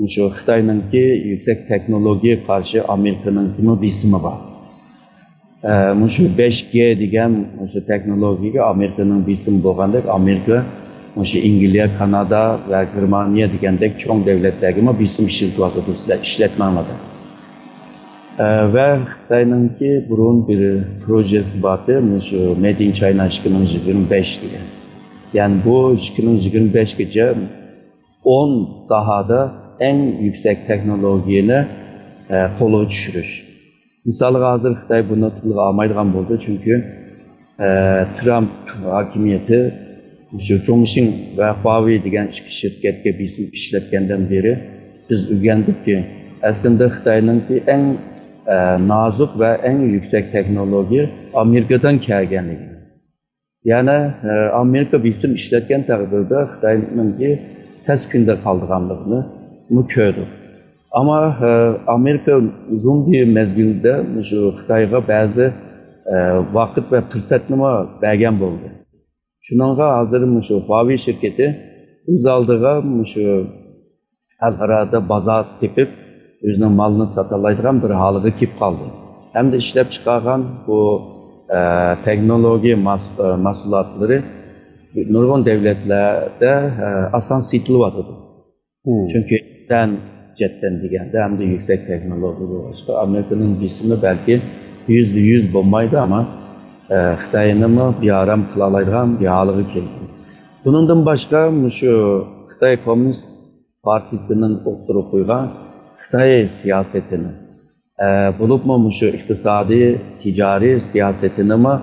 مۇشۇ خىتاينىڭكى يۈكسەك تېخنولوگىيە قارشى ئامېرىكىنىڭكىمۇ بېسىمى بار. ئە، مۇشۇ بەش گې دېگەن مۇشۇ تېخنولوگىيەگە ئامېرىكىنىڭ بېسىمى بولغاندەك، ئامېرىكا مۇشۇ ئىنگلىيە، كانادا ۋە گېرمانىيە دېگەندەك چوڭ دۆلەتلەرگىمۇ بېسىم ئىشلىتىۋاتىدۇ، سىلەر ئىشلەتمەڭلار دەپ. ئە، ۋە خىتاينىڭكى بۇرۇن بىر پروژېسى بارتى، مۇشۇ مېيد ئىن چاينا ئىككى مىڭ يىگىرمە بەش دېگەن. يەنى بۇ ئىككى مىڭ يىگىرمە بەشكىچە ئون ساھەدە ئەڭ يۈكسەك تېخنولوگىيەنى، ئە، قولغا چۈشۈرۈش. مىسالغا، ھازىر خىتاي بۇنى تىلغا ئالمايدىغان بولدى، چۈنكى، ئە، ترامپ ھاكىمىيىتى شۇ چۇڭشىڭ ۋە خۇاۋېي دېگەن ئىككى شىركەتكە بېسىم ئىشلەتكەندىن بېرى بىز ئۆگەندۇقكى، ئەسلىدە خىتاينىڭكى ئەڭ، ئە، نازۇك ۋە ئەڭ يۈكسەك تېخنولوگىيە ئامېرىكىدىن كەلگەنلىكىنى. يەنى، ئە، ئامېرىكا بېسىم ئىشلەتكەن تەقدىردە خىتاينىڭكى تەس كۈندە قالىدىغانلىقىنىمۇ كۆردۇق. ئەمما، ئە، ئامېرىكا ئۇزۇن بىر مەزگىلدە مۇشۇ خىتايغا بەزى، ئە، ۋاقىت ۋە پۇرسەتنىمۇ بەرگەن بولدى. شۇنىڭغا ھازىر مۇشۇ خۇاۋېي شىركىتى ئۆز ئالدىغا مۇشۇ خەلقئارادا بازار تېپىپ، ئۆزىنىڭ مالىنى ساتالايدىغان بىر ھالغا كېلىپ قالدى. ھەمدە ئىشلەپچىقارغان بۇ، ئە، تېخنولوگىيە ماس-، ئە، مەھسۇلاتلىرى نۇرغۇن دۆلەتلەردە، ئە، ئاسان سېتىلىۋاتىدۇ. چۈنكى سەن جەھەتتىن دېگەندە ھەمدە يۈكسەك تېخنولوگىيە بولغاچقا، ئامېرىكىنىڭ بېسىمى بەلكى يۈزدە يۈز بولمايدۇ، ئەمما، ئە، خىتاينىمۇ بىئارام قىلالايدىغان بىر ھالغا كەلدى. بۇنىڭدىن باشقا، مۇشۇ خىتاي كوممۇنىست پارتىيىسىنىڭ ئوتتۇرىغا قويغان خىتاي سىياسىتىنى، ئە، بولۇپمۇ مۇشۇ ئىقتىسادىي، تىجارىي سىياسىتىنىمۇ،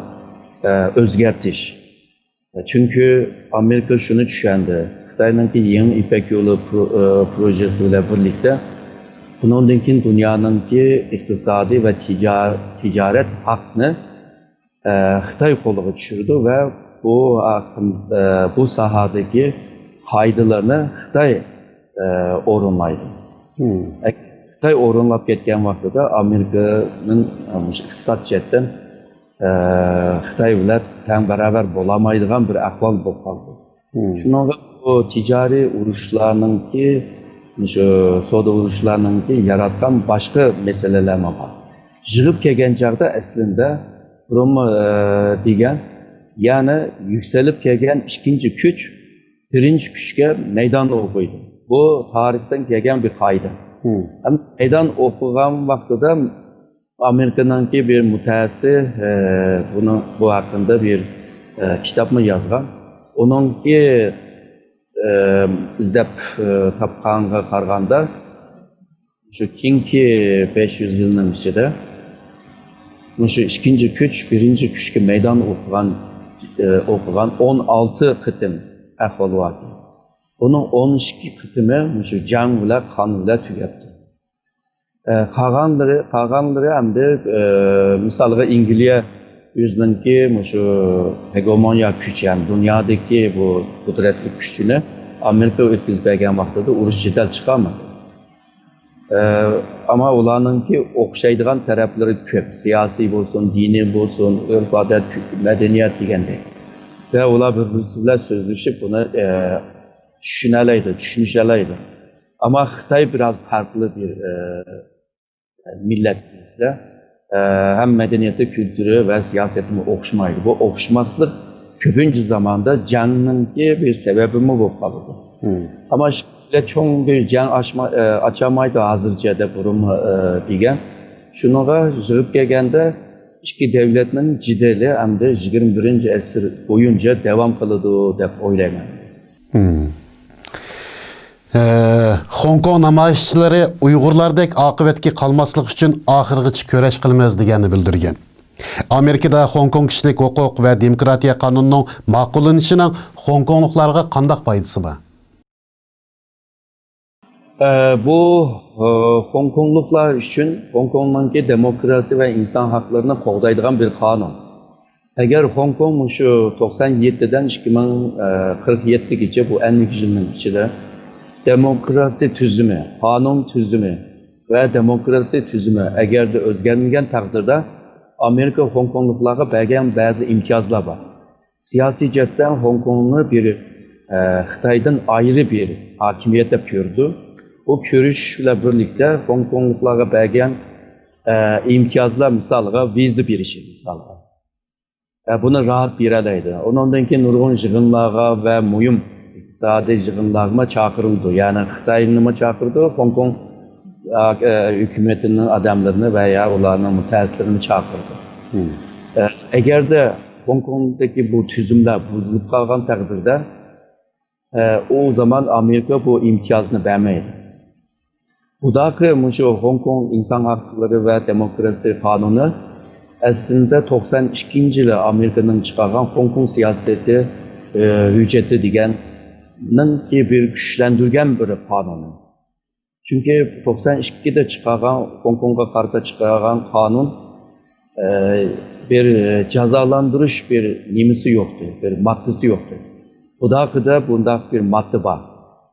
ئە، ئۆزگەرتىش. چۈنكى ئامېرىكا شۇنى چۈشەندى، خىتاينىڭكى يېڭى يىپەك يولى پرو-، ئە، پروژېسى بىلەن بىرلىكتە بۇنىڭدىن كېيىن دۇنيانىڭكى ئىقتىسادىي ۋە تىجا-، تىجارەت ھەققىنى ئە، خىتاي قولىغا چۈشۈرىدۇ ۋە بۇ ھەققىن-، ئە، بۇ ساھەدىكى قائىدىلەرنى خىتاي، ئە، ئورۇنلايدۇ. ئە، خىتاي ئورۇنلاپ كەتكەن ۋاقتىدا ئامېرىكىنىڭ، ئە، مۇشۇ ئىقتىساد جەھەتتىن ئە، خىتاي بىلەن تەڭ بەراۋەر بولالمايدىغان بىر ئەھۋال بولۇپ قالدى. شۇنىڭغا بۇ تىجارىي ئۇرۇشلارنىڭكى، شۇ سودا ئۇرۇشلارنىڭكى ياراتقان باشقا مەسىلىلەرمۇ بار. يىغىپ كەلگەن چاغدا ئەسلىندە بۇرۇنمۇ، ئە، دېگەن، يەنى يۈكسىلىپ كەلگەن ئىككىنچى كۈچ بىرىنچى كۈچكە مەيدان ئوقۇيدۇ. بۇ تارىختىن كەلگەن بىر قائىدە. ھەم مەيدان ئوقۇغان ۋاقتىدا ئامېرىكىنىڭكى بىر مۇتەخەسسىسى، ئە، بۇنىڭ، بۇ ھەققىدە بىر، ئە، كىتابمۇ يازغان. ئۇنىڭكى، ئە، ئىزدەپ، ئە، تاپقانغا قارىغاندا، شۇ كېيىنكى بەش يۈز يىلنىڭ ئىچىدە مۇشۇ ئىككىنچى كۈچ بىرىنچى كۈچكە مەيدان ئوقۇغان، ئە، ئوقۇغان ئون ئالتە قېتىم ئەھۋال باركەن. ئۇنىڭ ئون ئىككى قېتىمى مۇشۇ جەڭ بىلەن، قان بىلەن تۈگەپتۇ. ئە، قالغانلىرى، قالغانلىرى ئەمدى، ئە، مىسالغا ئەنگلىيە ئۆزىنىڭكى مۇشۇ ھېگېمونىيە كۈچى، يەنى دۇنيادىكى بۇ قۇدرەتلىك كۈچىنى ئامېرىكا ئۆتكۈزۈپ بەرگەن ۋاقتىدا ئۇرۇش جېدەل چىقارمىدى. ئە، ئەمما ئۇلارنىڭكى ئوخشايدىغان تەرەپلىرى كۆپ. سىياسىي بولسۇن، دىنىي بولسۇن، ئۆرپ-ئادەت، مەدەنىيەت دېگەندەك. ۋە ئۇلار بىر-بىرسى بىلەن سۆزلىشىپ، بۇنى، ئە، چۈشىنەلەيدۇ، چۈشىنىشەلەيدۇ. ئەمما خىتاي بىراز پەرقلىق بىر، ئە، مىللەت بىزدە. ئە، ھەم مەدەنىيىتى، كۈلتۈرى ۋە سىياسىتىمۇ ئوخشىمايدۇ. بۇ ئوخشىماسلىق كۆپىنچە زاماندا جەڭنىڭكى بىر سەۋەبىمۇ بولۇپ قالىدۇ. ئەمما شۇ بىلەن چوڭ بىر جەڭ ئاچما-، ئە، ئاچالمايدۇ ھازىرچە دەپ بۇرۇنمۇ، ئە، دېگەن. شۇنىڭغا يىغىپ كەلگەندە ئىككى دۆلەتنىڭ جېدىلى ئەمدى يىگىرمە بىرىنچى ئەسىر بويىچە داۋام قىلىدۇ دەپ ئويلايمەن. ھە، خوڭكوڭ نامايىشچىلىرى ئۇيغۇرلاردەك ئاقىۋەتكە قالماسلىق ئۈچۈن ئاخىرغىچە كۈرەش قىلىمىز دېگەننى بىلدۈرگەن. ئامېرىكىدا خوڭكوڭ كىشىلىك ھوقۇق ۋە دېموكراتىيە قانۇنىنىڭ ماقۇللىنىشىنىڭ خوڭكوڭلۇقلارغا قانداق پايدىسى بار؟ ئە، بۇ، ئە، خوڭكوڭلۇقلار ئۈچۈن خوڭكوڭنىڭكى دېموكراتىيە ۋە ئىنسان ھەقلىرىنى قوغدايدىغان بىر قانۇن. ئەگەر خوڭكوڭ مۇشۇ توقسان يەتتىدىن ئىككى مىڭ قىرىق يەتتىگىچە، بۇ ئەللىك يىلنىڭ ئىچىدە دېموكراتىيە تۈزۈمى، قانۇن تۈزۈمى ۋە دېموكراتىيە تۈزۈمى ئەگەردە ئۆزگەرمىگەن تەقدىردە، ئامېرىكا خوڭكوڭلۇقلارغا بەرگەن بەزى ئىمتىيازلار بار. سىياسىي جەھەتتە خوڭكوڭنى بىر، ئە، خىتايدىن ئايرى بىر ھاكىمىيەت دەپ كۆرىدۇ. بۇ كۆرۈش بىلەن بىرلىكتە خوڭكوڭلۇقلارغا بەرگەن، ئە، ئىمتىيازلار، مىسالغا، ۋىزا بېرىشى، مىسالغا. ئە، بۇنى راھەت بېرەلەيدۇ. ئۇنىڭدىن كېيىن نۇرغۇن يىغىنلارغا ۋە مۇھىم ئىقتىسادىي يىغىنلارغىمۇ چاقىرىلىدۇ. يەنى خىتاينىمۇ چاقىرىدۇ، خوڭكوڭ، ئە، ھۆكۈمىتىنىڭ ئادەملىرىنى ۋە يا ئۇلارنىڭ مۇتەخەسسىسلىرىنى چاقىرىدۇ. ئە، ئەگەردە خوڭكوڭدىكى بۇ تۈزۈملەر بۇزۇلۇپ قالغان تەقدىردە، ئە، ئۇ زامان ئامېرىكا بۇ ئىمتىيازنى بەرمەيدۇ. بۇداقى مۇشۇ خوڭكوڭ ئىنسان ھەقلىرى ۋە دېموكراتىيە قانۇنى ئەسلىدە توقسان ئىككىنچى يىلى ئامېرىكىنىڭ چىقارغان خوڭكوڭ سىياسىتى، ئى، ھۆججىتى دېگەننىڭكى بىر كۈچلەندۈرگەن بىر قانۇنى. چۈنكى توقسان ئىككىدە چىقارغان، خوڭكوڭغا قارىتا چىقارغان قانۇن، ئى، بىر جازالاندۇرۇش بىر نېمىسى يوقتى، بىر ماددىسى يوقتى. بۇداقىدا بۇنداق بىر ماددا بار.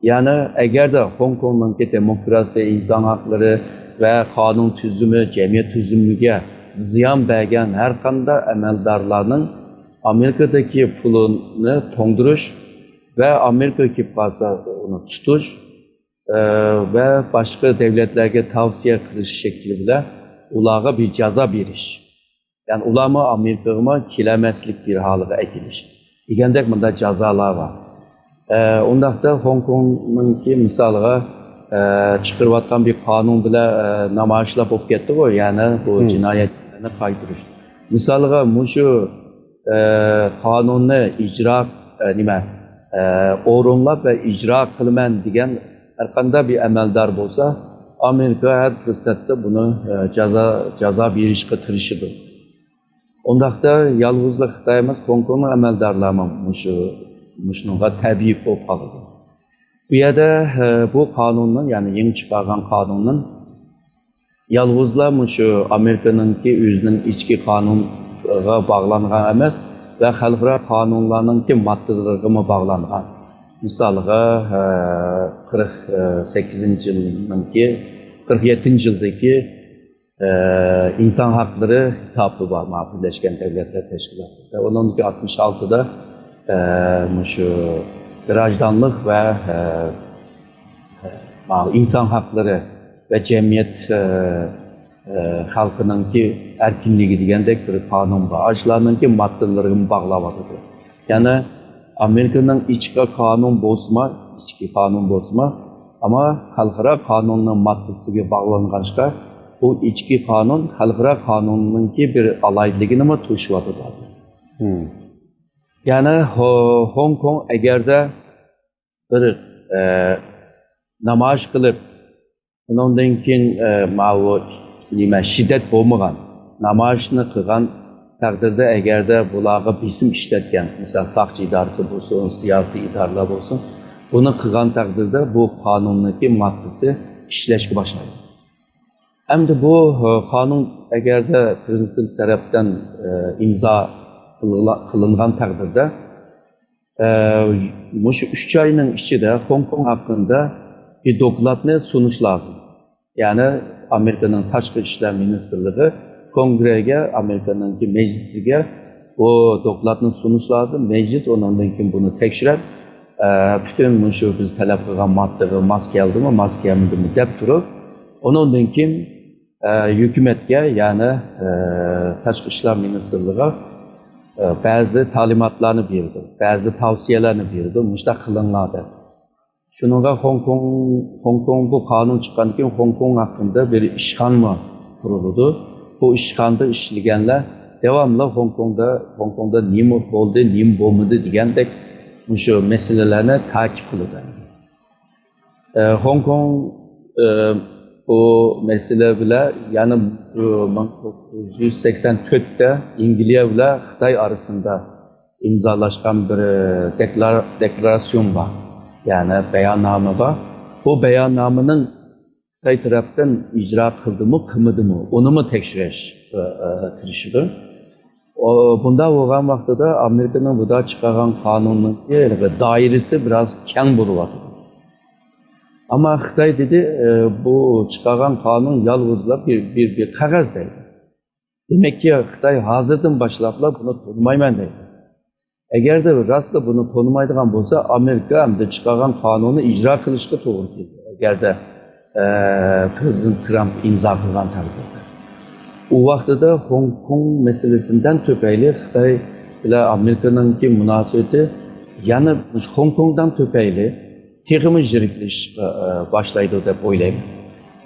يەنى ئەگەردە خوڭكوڭنىڭكى دېموكراتىيە، ئىنسان ھەقلىرى ۋە قانۇن تۈزۈمى، جەمئىيەت تۈزۈمىگە زىيان بەرگەن ھەر قانداق ئەمەلدارلارنىڭ ئامېرىكىدىكى پۇلىنى توڭدۇرۇش ۋە ئامېرىكىغا كېلىپ قالسا ئۇنى تۇتۇش، ئە، ۋە باشقا دۆلەتلەرگە تەۋسىيە قىلىش شەكلى بىلەن ئۇلارغا بىر جازا بېرىش. يەنى ئۇلارمۇ ئامېرىكىغىمۇ كېلەلمەسلىك بىر ھالىغا ئەكېلىش دېگەندەك مۇنداق جازالار بار. ئە، ئۇنداقتا خوڭكوڭنىڭكى مىسالىغا، ئە، چىقىرىۋاتقان بىر قانۇن بىلەن، ئە، نامايىشلار بولۇپ كەتتىغۇ، يەنى بۇ جىنايەتچىلەرنى قايتۇرۇش. مىسالىغا مۇشۇ، ئە، قانۇننى ئىجرا، ئە، نېمە، ئە، ئورۇنلاپ ۋە ئىجرا قىلىمەن دېگەن ھەرقانداق بىر ئەمەلدار بولسا، ئامېرىكا ھەر پۇرسەتتە بۇنى، ئە، جازا، جازا بېرىشقا تىرىشىدۇ. ئۇنداقتا يالغۇزلا خىتاي ئەمەس، خوڭكوڭنىڭ ئەمەلدارلارمۇ مۇشۇ، مۇشۇنىڭغا تەبىئىي بولۇپ قالىدۇ. بۇ يەردە، ئە، بۇ قانۇننىڭ، يەنى يېڭى چىقارغان قانۇننىڭ يالغۇزلا مۇشۇ ئامېرىكىنىڭكى ئۆزىنىڭ ئىچكى قانۇنىغا باغلانغان ئەمەس ۋە خەلقئارا قانۇنلارنىڭكى ماددىلىرىغىمۇ باغلانغان. مىسالغا، ئە، قىرىق سەككىزىنچى يىلنىڭكى، قىرىق يەتتىنچى يىلدىكى ئە، ئىنسان ھەقلىرى ئېتابى بار، مانا بىرلەشكەن دەۋلەتلەر تەشكىلاتىدا. ئۇنىڭدىكى ئاتمىش ئالتىدا، ئە، مۇشۇ گراژدانلىق ۋە، ئە، مانا ئىنسان ھەقلىرى ۋە جەمئىيەت، ئە، ئە، خەلقىنىڭكى ئەركىنلىكى دېگەندەك بىر قانۇن بار. ئاشۇلارنىڭكى ماددىلىرىغا باغلاۋاتىدۇ. يەنى ئامېرىكىنىڭ ئىچكى قانۇن بولسىمۇ، ئىچكى قانۇن بولسىمۇ، ئەمما خەلقئارا قانۇننىڭ ماددىسىگە باغلانغاچقا، بۇ ئىچكى قانۇن خەلقئارا قانۇننىڭكى بىر ئالاھىدىلىكىنىمۇ توشۇۋاتىدۇ ھازىر. يەنى خو-، خوڭكوڭ ئەگەردە بىر، ئە، نامايىش قىلىپ، ئۇنىڭدىن كېيىن، ئە، ماۋۇ نېمە، شىددەت بولمىغان نامايىشنى قىلغان تەقدىردە، ئەگەردە بۇلارغا بېسىم ئىشلەتكەن، مىسال، ساقچى ئىدارىسى بولسۇن، سىياسىي ئىدارىلەر بولسۇن، بۇنى قىلغان تەقدىردە بۇ قانۇننىڭكى ماددىسى ئىشلەشكە باشلايدۇ. ئەمدى بۇ، ئە، قانۇن ئەگەردە پرېزىدېنت تەرەپتىن، ئە، ئىمزا قىلىنغان تەقدىردە، ئە، مۇشۇ ئۈچ ئاينىڭ ئىچىدە خوڭكوڭ ھەققىدە بىر دوكلاتنى سۇنۇش لازىم. يەنى ئامېرىكىنىڭ تاشقى ئىشلار مىنىستىرلىقى كونگرېگە، ئامېرىكىنىڭكى مەجلىسىگە بۇ دوكلاتنى سۇنۇش لازىم. مەجلىس ئۇنىڭدىن كېيىن بۇنى تەكشۈرۈپ، ئە، پۈتۈن مۇشۇ بىز تەلەپ قىلغان ماددىغا ماس كەلدىمۇ، ماس كەلمىدىمۇ دەپ تۇرۇپ، ئۇنىڭدىن كېيىن، ئە، ھۆكۈمەتكە، يەنى، ئە، تاشقى ئىشلار مىنىستىرلىقىغا، ئە، بەزى تەلىماتلارنى بېرىدۇ، بەزى تەۋسىيەلەرنى بېرىدۇ، مۇشۇنداق قىلىڭلار دەپ. شۇنىڭغا خوڭكوڭ، خوڭكوڭ بۇ قانۇن چىققاندىن كېيىن خوڭكوڭ ھەققىدە بىر ئىشخانىمۇ قۇرۇلىدۇ. بۇ ئىشخانىدا ئىشلىگەنلەر داۋاملىق خوڭكوڭدا، خوڭكوڭدا نېمە بولدى، نېمە بولمىدى دېگەندەك مۇشۇ مەسىلىلەرنى تەكىت قىلىدۇ. ئە، خوڭكوڭ، ئە، بۇ مەسىلە بىلەن يەنە، ئە، مىڭ توققۇز يۈز سەكسەن تۆتتە ئەنگلىيە بىلەن خىتاي ئارىسىدا ئىمزالاشقان بىر، ئە، دېكلار-، دېكلاراتسىيون بار. يەنى بەياننامە بار. بۇ بەياننامىنىڭ خىتاي تەرەپتىن ئىجرا قىلدىمۇ، قىلمىدىمۇ، ئۇنىمۇ تەكشۈرۈش، ئە، ئە، تىرىشىدۇ. ئۇ، بۇنداق بولغان ۋاقتىدا ئامېرىكىنىڭ بۇدا چىقارغان قانۇننىڭكى دائىرىسى بىراز كەڭ بولۇۋاتىدۇ. ئەمما خىتاي دېدى، ئە، بۇ چىقارغان قانۇن يالغۇزلا بىر، بىر، بىر قەغەز دەيدۇ. دېمەككى، خىتاي ھازىردىن باشلاپلا بۇنى تونۇمايمەن دەيدۇ. ئەگەردە راستلا بۇنى تونۇمايدىغان بولسا، ئامېرىكا ئەمدى چىقارغان قانۇننى ئىجرا قىلىشقا توغرا كېلىدۇ. ئەگەردە، ئە، پرېزىدېنت ترامپ ئىمزا قىلغان تەقدىردە. ئۇ ۋاقتىدا خوڭكوڭ مەسىلىسىدىن تۈپەيلى خىتاي بىلەن ئامېرىكىنىڭكى مۇناسىۋىتى يەنە خوڭكوڭدىن تۈپەيلى تېخىمۇ يىرىكلىشىشقا، ئە، باشلايدۇ دەپ ئويلايمەن.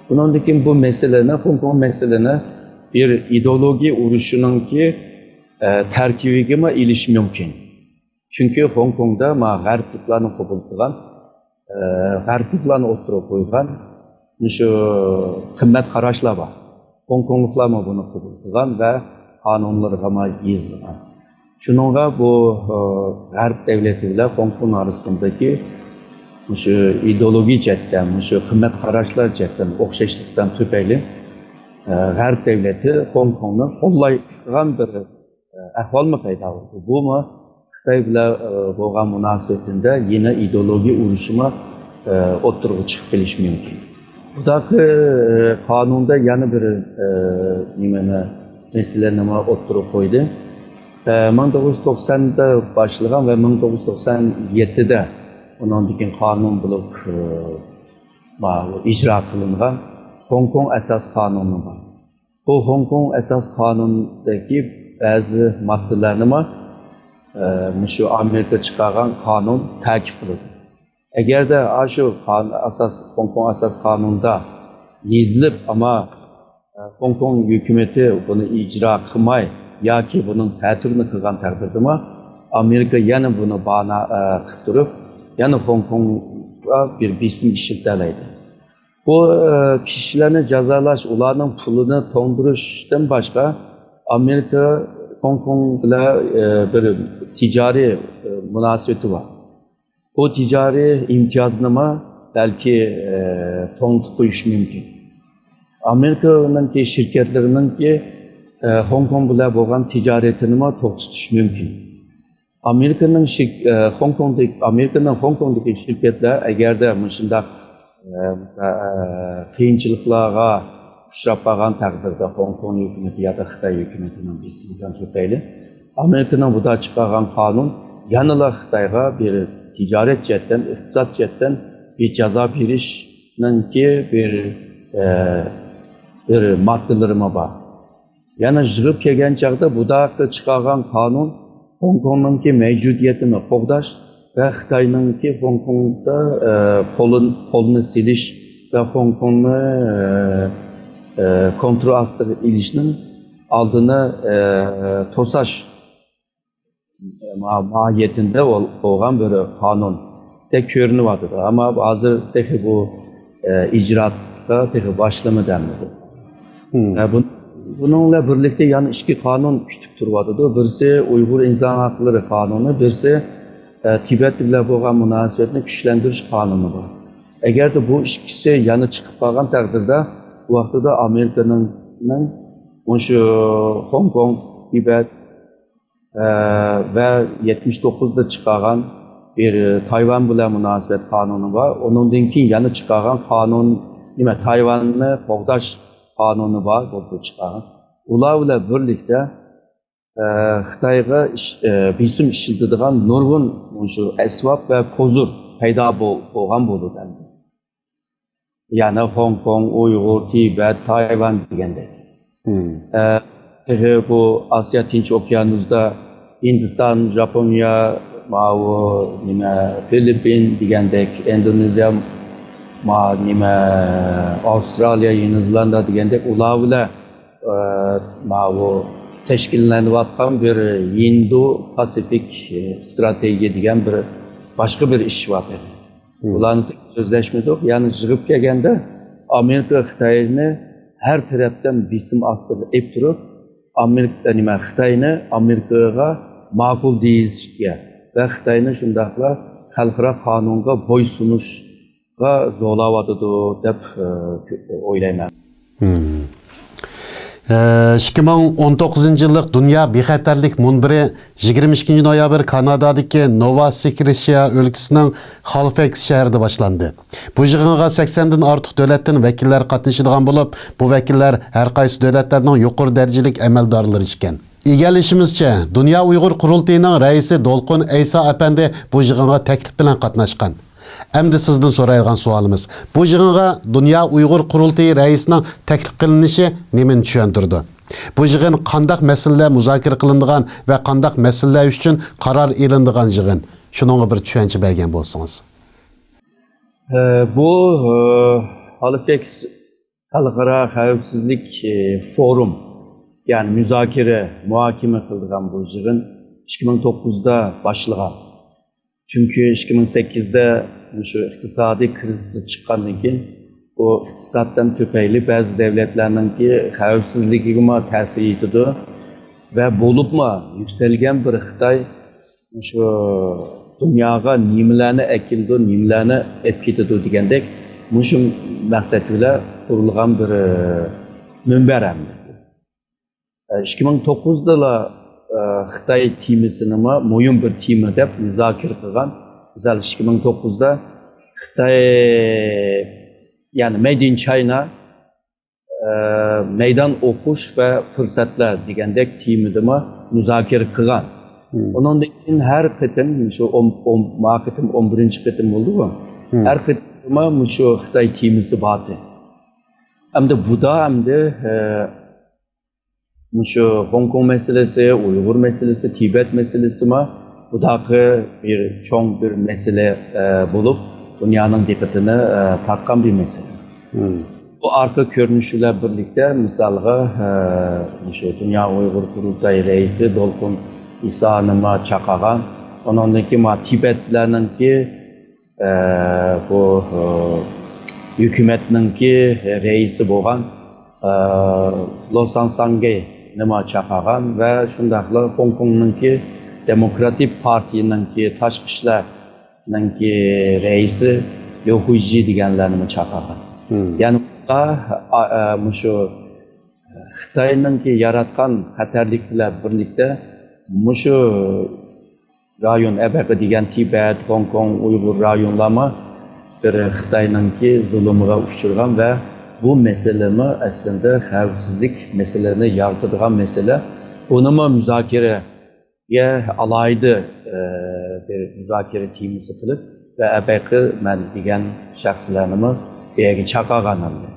بۇنىڭدىن كېيىن بۇ مەسىلىنى، خوڭكوڭ مەسىلىنى بىر ئىدېئولوگىيە ئۇرۇشىنىڭكى، ئە، تەركىبىگىمۇ ئېلىش مۇمكىن. چۈنكى خوڭكوڭدا ما غەربلىكلارنى قوبۇل قىلغان، ئە، غەربلىكلارنى ئوتتۇرىغا قويغان مۇشۇ قىممەت قاراشلار بار. خوڭكوڭلۇقلارمۇ بۇنى قوبۇل قىلغان ۋە قانۇنلىرىغىمۇ يېزىلغان. شۇنىڭغا بۇ، ئە، غەرب دەۋلىتى بىلەن خوڭكوڭ ئارىسىدىكى مۇشۇ ئىدېئولوگىيە جەھەتتىن، مۇشۇ قىممەت قاراشلار جەھەتتىن ئوخشاشلىقتىن تۈپەيلى، ئە، غەرب دەۋلىتى خوڭكوڭنى قوللايدىغان بىر، ئە، ئەھۋالمۇ پەيدا بولدى. بۇمۇ خىتاي بىلەن، ئە، بولغان مۇناسىۋىتىدە يەنە ئىدېئولوگىيە ئۇرۇشىمۇ، ئە، ئوتتۇرىغا چىقىپ قېلىشى مۇمكىن. بۇداقى، ئە، قانۇندا يەنە بىر، ئە، نېمىنى، مەسىلىنىمۇ ئوتتۇرىغا قويدى. ئە، مىڭ توققۇز يۈز توقساندا باشلىغان ۋە مىڭ توققۇز يۈز توقسان يەتتىدە ئۇنىڭدىن كېيىن قانۇن بولۇپ، ئە، ما-، ئىجرا قىلىنغان خوڭكوڭ ئاساس قانۇنى بار. بۇ خوڭكوڭ ئاساس قانۇنىدىكى بەزى ماددىلارنىمۇ، ئە، مۇشۇ ئامېرىكا چىقارغان قانۇن تەكىت قىلىدۇ. ئەگەردە ئاشۇ قان-، ئاساس، خوڭكوڭ ئاساس قانۇنىدا يېزىلىپ، ئەمما، ئە، خوڭكوڭ ھۆكۈمىتى بۇنى ئىجرا قىلماي ياكى بۇنىڭ تەتۈرىنى قىلغان تەقدىردىمۇ، ئامېرىكا يەنە بۇنى بانا، ئە، قىلىپ تۇرۇپ، يەنە خوڭكوڭغا بىر بېسىم ئىشلىتەلەيدۇ. بۇ، ئە، كىشىلەرنى جازالاش، ئۇلارنىڭ پۇلىنى توڭدۇرۇشتىن باشقا، ئامېرىكا خوڭكوڭ بىلەن، ئە، بىر تىجارىي، ئە، مۇناسىۋىتى بار. بۇ تىجارىي ئىمتىيازنىمۇ بەلكى، ئە، توڭلىتىپ قويۇشى مۇمكىن. ئامېرىكىنىڭكى شىركەتلىرىنىڭكى، ئە، خوڭكوڭ بىلەن بولغان تىجارىتىنىمۇ توختىتىشى مۇمكىن. ئامېرىكىنىڭ شىر-، ئە، خوڭكوڭدىكى، ئامېرىكىنىڭ خوڭكوڭدىكى شىركەتلەر ئەگەردە مۇشۇنداق، ئە، ئە، قىيىنچىلىقلارغا ئۇچراپ قالغان تەقدىردە، خوڭكوڭ ھۆكۈمىتى يادا خىتاي ھۆكۈمىتىنىڭ بېسىمىدىن تۈپەيلى، ئامېرىكىنىڭ بۇدا چىقارغان قانۇن يەنىلا خىتايغا بىر تىجارەت جەھەتتىن، ئىقتىساد جەھەتتىن بىر جازا بېرىشنىڭكى بىر، ئە، بىر ماددىلىرىمۇ بار. يەنە يىغىپ كەلگەن چاغدا بۇداققا چىقارغان قانۇن خوڭكوڭنىڭكى مەۋجۇدىيىتىنى قوغداش ۋە خىتاينىڭكى خوڭكوڭدا، ئە، قولىن-، قولىنى سېلىش ۋە خوڭكوڭنى، ئە، ئە، كونترول ئاستىغا ئېلىشنىڭ ئالدىنى، ئە، توساش ما-، ماھىيەتىندە بول-، بولغان بىر قانۇندەك كۆرۈنۈۋاتىدۇ. ئەمما ھازىر تېخى بۇ، ئە، ئىجرائاتقا تېخى باشلىمىدى ئەمدى بۇ. مم. ئە، بۇ-، بۇنىڭ بىلەن بىرلىكتە يەنە ئىككى قانۇن كۈتۈپ تۇرۇۋاتىدۇ. بىرسى ئۇيغۇر ئىنسان ھەقلىرى قانۇنى، بىرسى، ئە، تىبەت بىلەن بولغان مۇناسىۋەتنى كۈچلەندۈرۈش قانۇنى بار. ئەگەردە بۇ ئىككىسى يەنە چىقىپ قالغان تەقدىردە، بۇ ۋاقتىدا ئامېرىكىنىڭ، نىڭ مۇشۇ خوڭكوڭ، تىبەت، ئە، ۋە يەتمىش توققۇزدا چىقارغان بىر تايۋان بىلەن مۇناسىۋەت قانۇنى بار. ئۇنىڭدىن كېيىن يەنە چىقارغان قانۇن، نېمە، تايۋاننى قوغداش قانۇنى بار، بۇ، بۇ چىقارغان. ئۇلار بىلەن بىرلىكتە، ئە، خىتايغا ئىش-، ئە، بېسىم ئىشلىتىدىغان نۇرغۇن مۇشۇ ئەسۋاب ۋە كوزۇر پەيدا بول-، بولغان بولىدۇ ئەمدى. يەنى خوڭكوڭ، ئۇيغۇر، تىبەت، تايۋان دېگەندەك. مم. ئە، تېخى بۇ ئاسىيا تىنچ ئوكيانۇسدا ھىندىستان، ژاپونىيە، ماۋۇ نېمە، فىلىپپىن دېگەندەك، ئىندونېزىيە، ما نېمە، ئاۋسترالىيە، يېڭى زېلاندىيە دېگەندەك، ئۇلار بىلەن، ئە، ماۋۇ تەشكىللىنىۋاتقان بىر ھىندى پاسىفىك، ئە، ستراتېگىيە دېگەن بىر باشقا بىر ئىش بار. مم. بۇلارنى سۆزلەشمىدۇق. يەنى يىغىپ كەلگەندە، ئامېرىكا خىتاينى ھەر تەرەپتىن بېسىم ئاستىغا ئېلىپ تۇرۇپ، ئامېرىكا، نېمە، خىتاينى ئامېرىكىغا ماقۇل دېيىشكە ۋە خىتاينى شۇنداقلا خەلقئارا قانۇنغا بويسۇنۇشقا زورلاۋاتىدۇ دەپ، ئە، ئويلايمەن. مم. ئىككى مىڭ ئون توققۇزىنچى يىللىق دۇنيا بىخەتەرلىك مۇنبىرى يىگىرمە ئىككىنچى نويابىر كانادادىكى نوۋا سكرېتشيا ئۆلكىسىنىڭ خالفەكس شەھىرىدە باشلاندى. بۇ يىغىنغا سەكسەندىن ئارتۇق دۆلەتتىن ۋەكىللەر قاتنىشىدىغان بولۇپ، بۇ ۋەكىللەر ھەر قايسى دۆلەتلەرنىڭ يۇقىرى دەرىجىلىك ئەمەلدارلىرى ئىكەن. ئىگىلىشىمىزچە، دۇنيا ئۇيغۇر قۇرۇلتىيىنىڭ رەئىسى دولقۇن ئەيسا ئەپەندى بۇ يىغىنغا تەكلىپ بىلەن قاتناشقان. ئەمدى سىزدىن سورايدىغان سوئالىمىز، بۇ يىغىنغا دۇنيا ئۇيغۇر قۇرۇلتىيى رەئىسىنىڭ تەكلىپ قىلىنىشى نېمىنى چۈشەندۈرىدۇ؟ بۇ يىغىن قانداق مەسىلىلەر مۇزاكىرە قىلىنىدىغان ۋە قانداق مەسىلىلەر ئۈچۈن قارار ئېلىنىدىغان يىغىن؟ شۇنىڭغا بىر چۈشەنچە بەرگەن بولسىڭىز. ئە، بۇ، ئە، ھالىفەكس خەلقئارا خەۋپسىزلىك، ئە، فورۇم، يەنى مۇزاكىرە، مۇھاكىمە قىلىدىغان بۇ يىغىن ئىككى مىڭ توققۇزدا باشلىغان. چۈنكى ئىككى مىڭ سەككىزدە مۇشۇ ئىقتىسادىي كىرىزىس چىققاندىن كېيىن، بۇ ئىقتىسادتىن تۈپەيلى بەزى دۆلەتلەرنىڭكى خەۋپسىزلىكىگىمۇ تەسىر يېتىدۇ ۋە بولۇپمۇ يۈكسەلگەن بىر خىتاي مۇشۇ دۇنياغا نېمىلەرنى ئەكېلىدۇ، نېمىلەرنى ئەپ كېتىدۇ دېگەندەك، مۇشۇ مەقسەت بىلەن قۇرۇلغان بىر، ئە، مۇنبەر ئەمدى. ئىككى مىڭ توققۇزدىلا، ئە، خىتاي تېمىسىنىمۇ مۇھىم بىر تېما دەپ مۇزاكىرە قىلغان. مىسال، ئىككى مىڭ توققۇزدا خىتاي، يەنى مەيد ئىن چاينا، ئە، مەيدان ئوقۇش ۋە پۇرسەتلەر دېگەندەك تېمىدىمۇ مۇزاكىرە قىلغان. مم. ئۇنىڭدىن كېيىن ھەر قېتىم، شۇ ئون، ئون، ما قېتىم ئون بىرىنچى قېتىم بولدىغۇ. مم. ھەر قېتىمدا مۇشۇ خىتاي تېمىسى باردى. ئەمدى بۇدا ئەمدى، ئە، مۇشۇ خوڭكوڭ مەسىلىسى، ئۇيغۇر مەسىلىسى، تىبەت مەسىلىسىمۇ بۇداقى بىر چوڭ بىر مەسىلە، ئە، بولۇپ، دۇنيانىڭ دىققىتىنى، ئە، تارتقان بىر مەسىلە. مم. بۇ ئارقا كۆرۈنۈش بىلەن بىرلىكتە، مىسالغا، ئە، مۇشۇ دۇنيا ئۇيغۇر قۇرۇلتايى رەئىسى دولقۇن ئىسانىمۇ چاقىرغان. ئۇنىڭدىن كېيىن ما تىبەتلەرنىڭكى ئە، بۇ، ئە، ھۆكۈمەتنىڭكى رەئىسى بولغان، ئە، لو سان ساڭگېنىمۇ چاقىرغان ۋە شۇنداقلا خوڭكوڭنىڭكى دېموكراتىك پارتىيىنىڭكى تاشقى ئىشلارنىڭكى رەئىسى ليۇ خۇيجى دېگەنلەرنىمۇ چاقىرغان. مم. يەنى، ئا، ئا، ئە، مۇشۇ خىتاينىڭكى ياراتقان خەتەرلىك بىلەن بىرلىكتە مۇشۇ رايون، ئەبەقە دېگەن تىبەت، خوڭكوڭ، ئۇيغۇر رايونلارمۇ بىر خىتاينىڭكى زۇلۇمىغا ئۇچرىغان ۋە بۇ مەسىلىمۇ ئەسلىدە خەۋپسىزلىك مەسىلىنى يارىتىدىغان مەسىلە. بۇنىمۇ مۇزاكىرە يە ئالاھىدە، ئە، بىر مۇزاكىرە تېمىسى قىلىپ ۋە ئەبەقى مەن دېگەن شەخسلەرنىمۇ بۇ يەرگە چاقىرغان ئەمدى.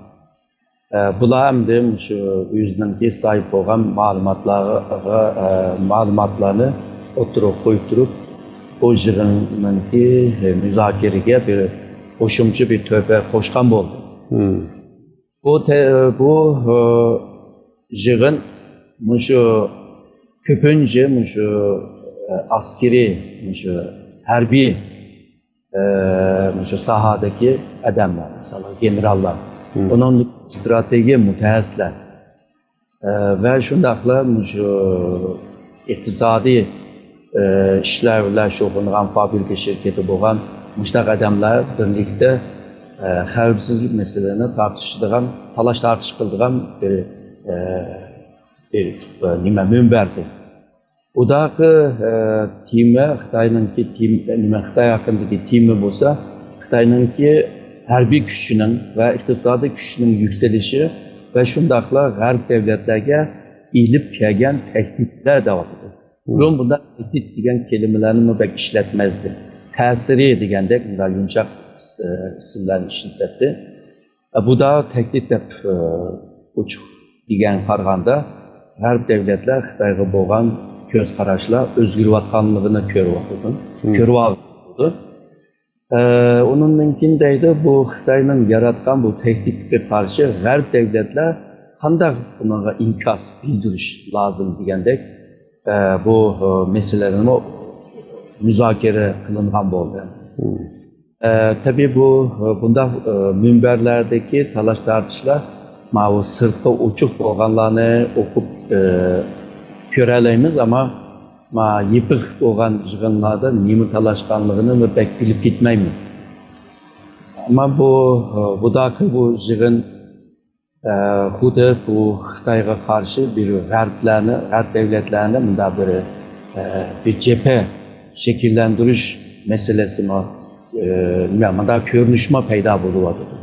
ئە، بۇلار ئەمدى مۇشۇ ئۆزىنىڭكى ساھىب بولغان مەلۇماتلارغا، ئە، مەلۇماتلارنى ئوتتۇرىغا قويۇپ تۇرۇپ، بۇ يىغىننىڭكى، ئە، مۇزاكىرىگە بىر قوشۇمچە بىر تۆھپە قوشقان بولدى. بۇ تە-، بۇ، ئە، يىغىن مۇشۇ كۆپىنچە مۇشۇ، ئە، ئەسكىرىي، مۇشۇ ھەربىي، ئە، مۇشۇ ساھەدىكى ئادەملەر، مىسالغا گېنېراللار، ئۇنىڭ ئىستراتېگىيە مۇتەخەسسىسلەر، ئە، ۋە شۇنداقلا مۇشۇ ئىقتىسادىي، ئە، ئىشلار بىلەن شۇغۇللىنىدىغان فابرىكا شىركىتى بولغان مۇشۇنداق ئادەملەر بىرلىكتە، ئە، خەۋپسىزلىك مەسىلىنى تارتىشىدىغان، تالاش تارتىش قىلىدىغان بىر، ئە، بىر، ئە، نېمە، مۇنبەردى. ئۇداقى، ئە، تېما خىتاينىڭكى تېم-، نېمە، خىتاي ھەققىدىكى تېما بولسا خىتاينىڭكى ھەربىي كۈچىنىڭ ۋە ئىقتىسادىي كۈچىنىڭ يۈكسىلىشى ۋە شۇنداقلا غەرب دۆلەتلەرگە ئېلىپ كەلگەن تەھدىتلەر دەۋاتىدۇ. بۇرۇن بۇنداق تەھدىت دېگەن كەلىمىلەرنىمۇ بەك ئىشلەتمەزدى. تەسىرى دېگەندەك مۇنداق يۇمشاق، ئە، ئىسىملارنى ئىشلىتەتتى. بۇدا تەھدىت دەپ، ئوچۇق دېگەن قارىغاندا، غەرب دۆلەتلەر خىتايغا بولغان كۆز قاراشلار ئۆزگىرىۋاتقانلىقىنى كۆرۈۋاتىدۇ. كۆرۈۋاتىدۇ. ئۇنىڭدىن كېيىن دەيدۇ، بۇ خىتاينىڭ ياراتقان بۇ تەھدىتكە قارشى غەرب دۆلەتلەر قانداق بۇنىڭغا ئىنكاس بىلدۈرۈش لازىم دېگەندەك، بۇ مەسىلىنىمۇ مۇزاكىرە قىلىنغان بولدى. ئە، تەبىئىي بۇ، ئە، بۇنداق، ئە، مۇنبەرلەردىكى تالاش-تارتىشلار ماۋۇ سىرتقا ئوچۇق بولغانلارنى ئوقۇپ، ئە، كۆرەلەيمىز، ئەمما ما يېپىق بولغان يىغىنلاردا نېمە تالاشقانلىقىنى بەك بىلىپ كەتمەيمىز. ئەمما بۇ، ئە، بۇداقى بۇ يىغىن ئە، خۇددى بۇ خىتايغا قارشى بىر غەربلەرنى، غەرب دۆلەتلەرنى مۇنداق بىر، ئە، بىر جەبھە شەكىللەندۈرۈش مەسىلىسىمۇ، ئە، نېمە، مۇنداق كۆرۈنۈشمۇ پەيدا بولۇۋاتىدۇ.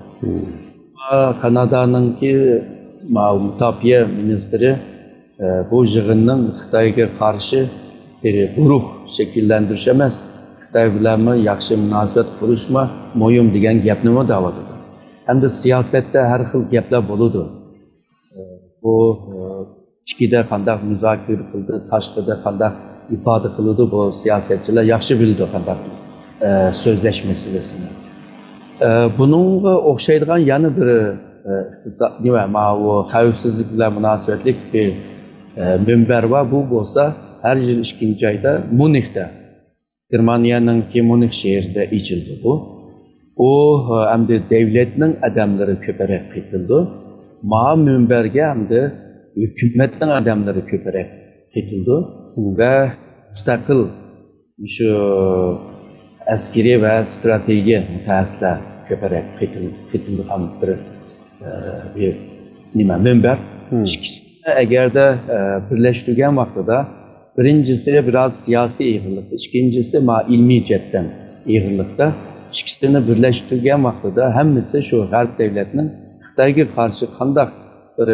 كانادانىڭكى مۇداپىئە مىنىستىرى ئە، بۇ يىغىننىڭ خىتايغا قارشى بىر گۇرۇھ شەكىللەندۈرۈش ئەمەس، خىتاي بىلەنمۇ ياخشى مۇناسىۋەت قۇرۇشمۇ مۇھىم دېگەن گەپنىمۇ دەۋاتىدۇ. ئەمدى سىياسەتتە ھەر خىل گەپلەر بولىدۇ. ئە، بۇ، ئە، ئىچكىدە قانداق مۇزاكىرە قىلىدۇ، تاشقىدا قانداق ئىپادە قىلىدۇ، بۇ سىياسەتچىلەر ياخشى بىلىدۇ قانداق، ئە، سۆزلەش مەسىلىسىنى. ئە، بۇنىڭغا ئوخشايدىغان يەنە بىر، ئە، ئىقتىساد، نېمە، ماۋۇ خەۋپسىزلىك بىلەن مۇناسىۋەتلىك بىر، ئە، مۇنبەر بار. بۇ بولسا ھەر يىل ئىككىنچى ئايدا ميۇنخدا، گېرمانىيەنىڭكى ميۇنخ شەھىرىدە ئېچىلدى بۇ. ئۇ، ئە، ئەمدى دۆلەتنىڭ ئادەملىرى كۆپرەك قېتىلدى. ما مۇنبەرگە ئەمدى ھۆكۈمەتنىڭ ئادەملىرى كۆپرەك قېتىلدى ۋە مۇستەقىل شۇ ئەسكىرىي ۋە ئىستراتېگىيە مۇتەخەسسىسلەر كۆپرەك قېتىل-، قېتىلىدىغان بىر، ئە، بىر نېمە، مۇنبەر. ئىككىسىنى ئەگەردە، ئە، بىرلەشتۈرگەن ۋاقتىدا، بىرىنچىسى بىراز سىياسىي ئېغىرلىقتا، ئىككىنچىسى ما ئىلمىي جەھەتتىن ئېغىرلىقتا، ئىككىسىنى بىرلەشتۈرگەن ۋاقتىدا ھەممىسى شۇ غەرب دۆلەتنىڭ خىتايغا قارشى قانداق بىر،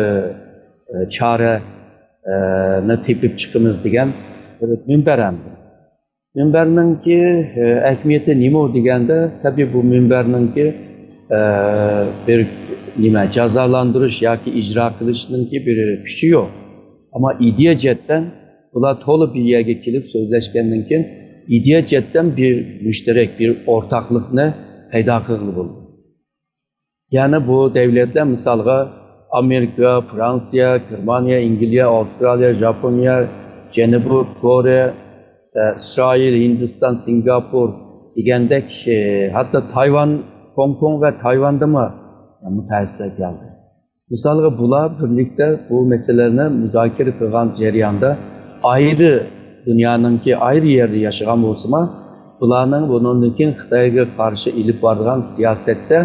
ئە، چارە، ئە، نى تېپىپ چىقىمىز دېگەن بىر مۇنبەر ئەمدى. مۇنبەرنىڭكى، ئە، ئەھمىيىتى نېمە دېگەندە، تەبىئىي بۇ مۇنبەرنىڭكى، ئە، بىر نېمە، جازالاندۇرۇش ياكى ئىجرا قىلىشنىڭكى بىر كۈچى يوق. ئەمما ئىدىيە جەھەتتىن بۇلار تولا بىر يەرگە كېلىپ سۆزلەشكەندىن كېيىن، ئىدىيە جەھەتتىن بىر مۇشتەرەك، بىر ئورتاقلىقنى پەيدا قىلغىلى بولىدۇ. يەنى بۇ دۆلەتلەر، مىسالغا، ئامېرىكا، فرانسىيە، گېرمانىيە، ئەنگلىيە، ئاۋسترالىيە، ژاپونىيە، جەنۇبىي كورېيە، ئە، ئىسرائىل، ھىندىستان، سىنگاپور دېگەندەك، ئە، ھەتتا تايۋان، خوڭكوڭ ۋە تايۋاندىمۇ مۇتەخەسسىسلەر كەلدى. مىسالغا، بۇلار بىرلىكتە بۇ مەسىلىنى مۇزاكىرە قىلغان جەرياندا ئايرى دۇنيانىڭكى ئايرى يەردە ياشىغان بولسىمۇ، بۇلارنىڭ بۇنىڭدىن كېيىن خىتايغا قارشى ئېلىپ بارىدىغان سىياسەتتە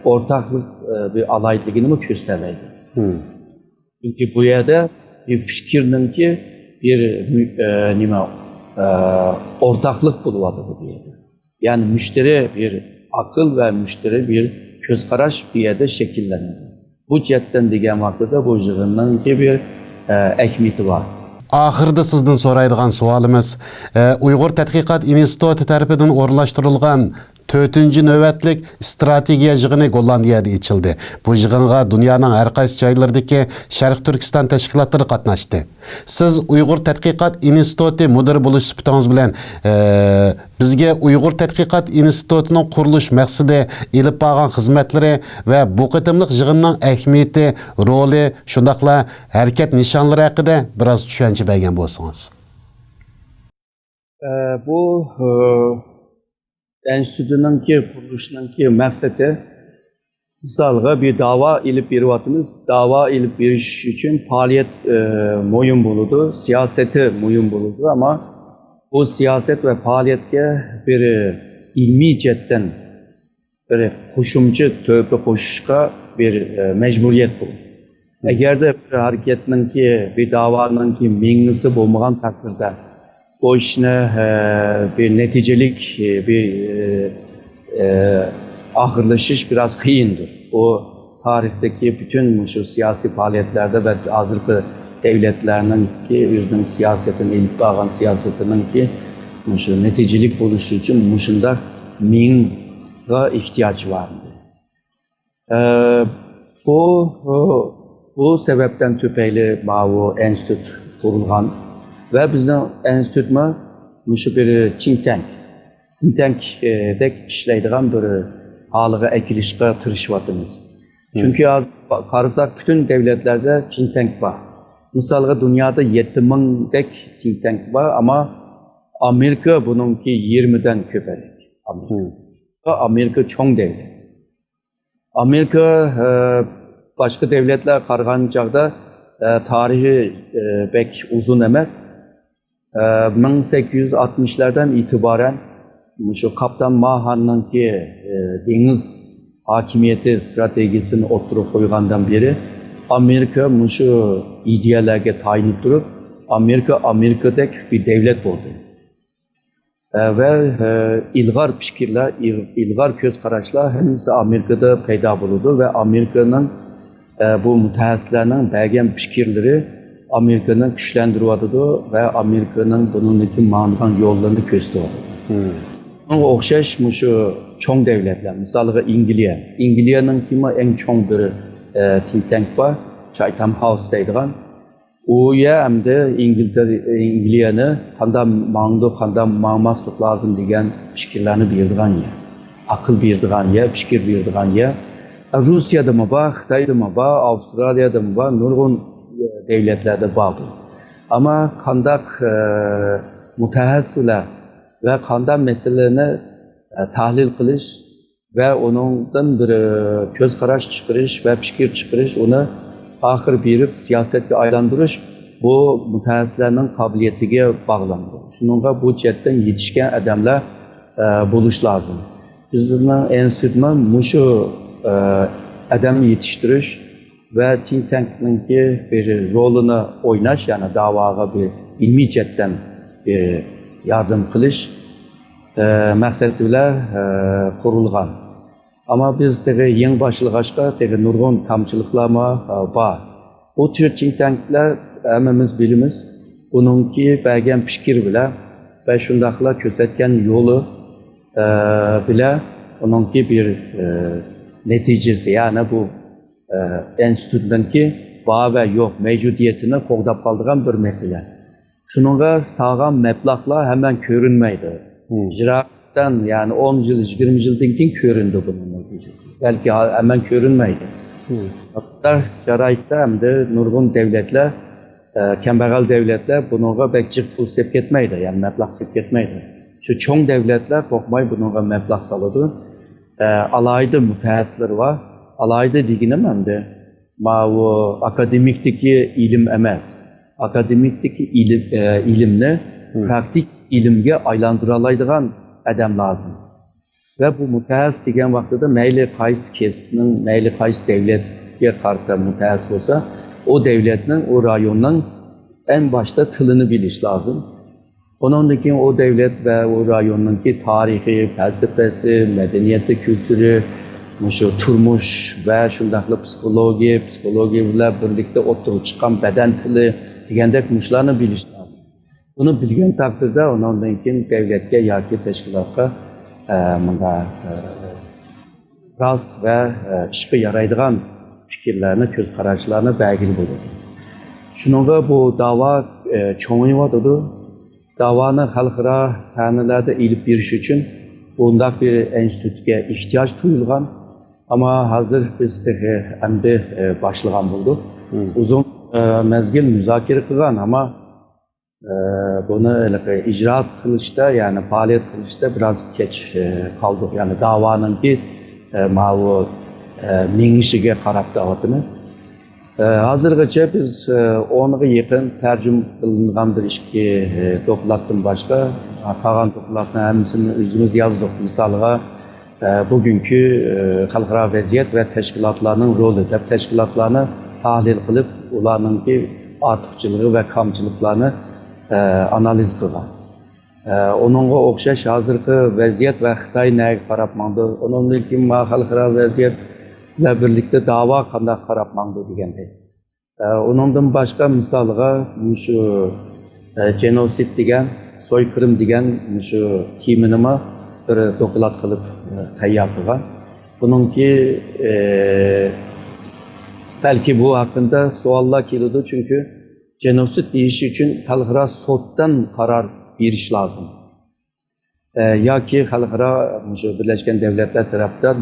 ئورتاقلىق، ئە، بىر ئالاھىدىلىكىنىمۇ كۆرسىتەلەيدۇ. چۈنكى بۇ يەردە بىر پىكىرنىڭكى بىر، ئە، نېمە، ئە، ئورتاقلىق بولۇۋاتىدۇ بۇ يەردە. يەنى مۇشتەرى بىر ئەقىل ۋە مۇشتەرى بىر كۆز قاراش بۇ يەردە شەكىللەنىدۇ. بۇ جەھەتتىن دېگەن ۋاقتىدا بۇ يىغىننىڭكى بىر، ئە، ئەھمىيىتى بار. ئاخىرىدا سىزدىن سورايدىغان سوئالىمىز، ئە، ئۇيغۇر تەتقىقات ئىنستىتۇتى تەرىپىدىن ئورۇنلاشتۇرۇلغان تۆتىنچى نۆۋەتلىك ئىستراتېگىيە يىغىنى گوللاندىيەدە ئېچىلدى. بۇ يىغىنغا دۇنيانىڭ ھەر قايسى جايلىرىدىكى شەرقىي تۈركىستان تەشكىلاتلىرى قاتناشتى. سىز ئۇيغۇر تەتقىقات ئىنستىتۇتى مۇدىرى بولۇش سۈپىتىڭىز بىلەن، ئە، بىزگە ئۇيغۇر تەتقىقات ئىنستىتۇتىنىڭ قۇرۇلۇش مەقسىتى، ئېلىپ بارغان خىزمەتلىرى ۋە بۇ قېتىملىق يىغىننىڭ ئەھمىيىتى، رولى، شۇنداقلا ھەرىكەت نىشانلىرى ھەققىدە بىراز چۈشەنچە بەرگەن بولسىڭىز. ئە، بۇ، ئە، ئىنستىتۇتنىڭكى قۇرۇلۇشىنىڭكى مەقسىتى، مىسالغا، بىر داۋا ئېلىپ بېرىۋاتىمىز. داۋا ئېلىپ بېرىش ئۈچۈن پائالىيەت، ئە، مۇھىم بولىدۇ، سىياسىتى مۇھىم بولىدۇ. ئەمما بۇ سىياسەت ۋە پائالىيەتكە بىر، ئە، ئىلمىي جەھەتتىن بىر قوشۇمچە تۆھپە قوشۇشقا بىر، ئە، مەجبۇرىيەت بۇ. ئەگەردە بىر ھەرىكەتنىڭكى، بىر داۋانىڭكى مېڭىسى بولمىغان تەقدىردە، بۇ ئىشنى، ئە، بىر نەتىجىلىك، ئە، بىر، ئە، ئە، ئاخىرلىشىش بىراز قىيىندۇر. بۇ تارىختىكى پۈتۈن مۇشۇ سىياسىي پائالىيەتلەردە ۋە ھازىرقى دەۋلەتلەرنىڭكى ئۆزىنىڭ سىياسىتىنى ئېلىپ بارغان سىياسىتىنىڭكى مۇشۇ نەتىجىلىك بولۇشى ئۈچۈن مۇشۇنداق مېڭىغا ئېھتىياج بار. ئە، بۇ، بۇ سەۋەبتىن تۈپەيلى ماۋۇ ئىنستىتۇت قۇرۇلغان ۋە بىزنىڭ ئىنستىتۇتمۇ مۇشۇ بىر تىنك تانك، تىنك تانكدەك ئىشلەيدىغان بىر ھالغا ئەكېلىشقا تىرىشىۋاتىمىز. چۈنكى ھازىر قارىساق، پۈتۈن دەۋلەتلەردە تىنك تانك بار. مىسالغا، دۇنيادا يەتتە مىڭدەك تىنك تانك بار، ئەمما ئامېرىكا بۇنىڭكى يېرىمىدىن كۆپرەك. ئامېرىكا چوڭ دەۋلەت. ئامېرىكا، ئە، باشقا دەۋلەتلەرگە قارىغان چاغدا، ئە، تارىخى، ئە، بەك ئۇزۇن ئەمەس. ئە، مىڭ سەككىز يۈز ئاتمىشلاردىن ئېتىبارەن مۇشۇ قاپتان ماھاننىڭكى، ئە، دېڭىز ھاكىمىيىتى ئىستراتېگىيىسىنى ئوتتۇرىغا قويغاندىن بېرى ئامېرىكا مۇشۇ ئىدىيەلەرگە تايىنىپ تۇرۇپ، ئامېرىكا ئامېرىكىدەك بىر دەۋلەت بولدى. ئە، ۋە، ئە، ئىلغار پىكىرلەر، ئىل-، ئىلغار كۆز قاراشلار ھەممىسى ئامېرىكىدا پەيدا بولىدۇ ۋە ئامېرىكىنىڭ، ئە، بۇ مۇتەخەسسىسلەرنىڭ بەرگەن پىكىرلىرى ئامېرىكىنى كۈچلەندۈرۈۋاتىدۇ ۋە ئامېرىكىنىڭ بۇنىڭدىكى ماڭىدىغان يوللىرىنى كۆرسىتىۋاتىدۇ. شۇنىڭغا ئوخشاش مۇشۇ چوڭ دەۋلەتلەر، مىسالغا ئىنگلىيە. ئىنگلىيەنىڭكىمۇ ئەڭ چوڭ بىر، ئە، تىنك تانك بار، چاتام ھاۋس دەيدىغان. ئۇ يەر ئەمدى ئىنگلتېرە، ئىنگلىيەنى قانداق ماڭىدۇ، قانداق ماڭماسلىق لازىم دېگەن پىكىرلەرنى بېرىدىغان يەر. ئەقىل بېرىدىغان يەر، پىكىر بېرىدىغان يەر. روسىيەدىمۇ بار، خىتايدىمۇ بار، ئاۋسترالىيەدىمۇ بار، نۇرغۇن دەۋلەتلەردە بار بۇ. ئەمما قانداق، ئە، مۇتەخەسسىسلەر ۋە قانداق مەسىلىنى، ئە، تەھلىل قىلىش، ۋە ئۇنىڭدىن بىر، ئە، كۆز قاراش چىقىرىش ۋە پىكىر چىقىرىش، ئۇنى ئاخىر بېرىپ سىياسەتكە ئايلاندۇرۇش، بۇ مۇتەخەسسىسلەرنىڭ قابىلىيىتىگە باغلىنىدۇ. شۇنىڭغا بۇ جەھەتتىن يېتىشكەن ئادەملەر، ئە، بولۇش لازىم. بىزنىڭ ئىنستىتۇتمۇ مۇشۇ، ئە، ئادەم يېتىشتۈرۈش ۋە تىنك تانكنىڭكى بىر رولىنى ئويناش، يەنى داۋاغا بىر ئىلمىي جەھەتتىن بىر ياردەم قىلىش، ئە، مەقسەت بىلەن، ئە، قۇرۇلغان. ئەمما بىز تېخى يېڭى باشلىغاچقا، تېخى نۇرغۇن كەمچىلىكلەرمۇ، ئە، بار. بۇ تۈر تىنك تانكلار ھەممىمىز بىلىمىز. ئۇنىڭكى بەرگەن پىكرى بىلەن ۋە شۇنداقلا كۆرسەتكەن يولى، ئە، بىلەن ئۇنىڭكى بىر، ئە، نەتىجىسى، يەنى بۇ، ئە، ئىنستىتۇتنىڭكى بار ۋە يوق مەۋجۇدىيىتىنى قوغداپ قالىدىغان بىر مەسىلە. شۇنىڭغا سالغان مەبلەغلەر ھەممە كۆرۈنمەيدۇ. يىراقتىن، يەنى ئون يىل، يىگىرمە يىلدىن كېيىن كۆرۈنىدۇ بۇنىڭ نەتىجىسى. بەلكى ھا-، ھەممە كۆرۈنمەيدۇ. بۇنداق شارائىتتا ئەمدى نۇرغۇن دەۋلەتلەر، ئە، كەمبەغەل دەۋلەتلەر بۇنىڭغا بەك جىق پۇل سېلىپ كەتمەيدۇ، يەنى مەبلەغ سېلىپ كەتمەيدۇ. شۇ چوڭ دەۋلەتلەر قورقماي بۇنىڭغا مەبلەغ سالىدۇ. ئە، ئالاھىدە مۇتەخەسسىسلىرى بار. ئالاھىدە دېگىنىم ئەمدى ماۋۇ ئاكادېمىكتىكى ئىلىم ئەمەس. ئاكادېمىكتىكى ئىلىم، ئە، ئىلىمنى پراكتىك ئىلىمگە ئايلاندۇرالايدىغان ئادەم لازىم. ۋە بۇ مۇتەخەسسىس دېگەن ۋاقتىدا مەيلى قايسى كەسىپنىڭ، مەيلى قايسى دەۋلەتكە قارىتا مۇتەخەسسىس بولسا، ئۇ دەۋلەتنىڭ، ئۇ رايوننىڭ ئەڭ باشتا تىلىنى بىلىش لازىم. ئۇنىڭدىن كېيىن ئۇ دەۋلەت ۋە ئۇ رايوننىڭكى تارىخى، پەلسەپىسى، مەدەنىيىتى، كۈلتۈرى، مۇشۇ تۇرمۇش ۋە شۇنداقلا پسىخولوگىيە، پسىخولوگىيە بىلەن بىرلىكتە ئوتتۇرىغا چىققان بەدەن تىلى دېگەندەك مۇشۇلارنى بىلىش لازىم. بۇنى بىلگەن تەقدىردە ئۇنىڭدىن كېيىن دەۋلەتكە ياكى تەشكىلاتقا، ئە، مۇنداق، ئە، راست ۋە، ئە، ئىشقا يارايدىغان پىكىرلەرنى، كۆز قاراشلارنى بەرگىلى بولىدۇ. شۇنىڭغا بۇ داۋا، ئە، چوڭىيىۋاتىدۇ. داۋانى خەلقئارا سەھنىلەردە ئېلىپ بېرىش ئۈچۈن بۇنداق بىر ئىنستىتۇتقا ئېھتىياج تۇيۇلغان. ئەمما ھازىر بىز تېخى ئەمدى، ئە، باشلىغان بولدۇق. مم. ئۇزۇن، ئە، مەزگىل مۇزاكىرە قىلغان، ئەمما، ئە، بۇنى ھېلىقى ئىجرائات قىلىشتا، يەنى پائالىيەت قىلىشتا بىراز كەچ، ئە، قالدۇق. يەنى داۋانىڭكى، ئە، ماۋۇ، ئە، مېڭىشىگە قاراپ تۇرۇۋاتىمەن. ئە، ھازىرغىچە بىز، ئە، ئونغا يېقىن تەرجىمە قىلىنغان بىر ئىككى، ئە، دوكلاتتىن باشقا، قالغان دوكلاتنىڭ ھەممىسىنى ئۆزىمىز يازدۇق. مىسالغا، ئە، بۈگۈنكى، ئە، خەلقئارا ۋەزىيەت ۋە تەشكىلاتلارنىڭ رولى دەپ تەشكىلاتلارنى تەھلىل قىلىپ، ئۇلارنىڭكى ئارتۇقچىلىقى ۋە كامچىلىقلارنى، ئە، ئانالىز قىلغان. ئە، ئۇنىڭغا ئوخشاش ھازىرقى ۋەزىيەت ۋە خىتاي نەگە قاراپ ماڭدى، ئۇنىڭدىن كېيىن ما خەلقئارا ۋەزىيەت بىلەن بىرلىكتە داۋا قانداق قاراپ ماڭدى دېگەندەك. ئە، ئۇنىڭدىن باشقا مىسالغا مۇشۇ، ئە، جېنوسىد دېگەن، سويكىرىم دېگەن مۇشۇ تېمىنىمۇ بىر دوكلات قىلىپ، ئە، تەييار قىلغان. بۇنىڭكى، ئە، بەلكى بۇ ھەققىدە سوئاللار كېلىدۇ، چۈنكى جېنوسىد دېيىش ئۈچۈن خەلقئارا سوتتىن قارار بېرىش لازىم. ئە، ياكى خەلقئارا مۇشۇ بىرلەشكەن دەۋلەتلەر تەرەپتىن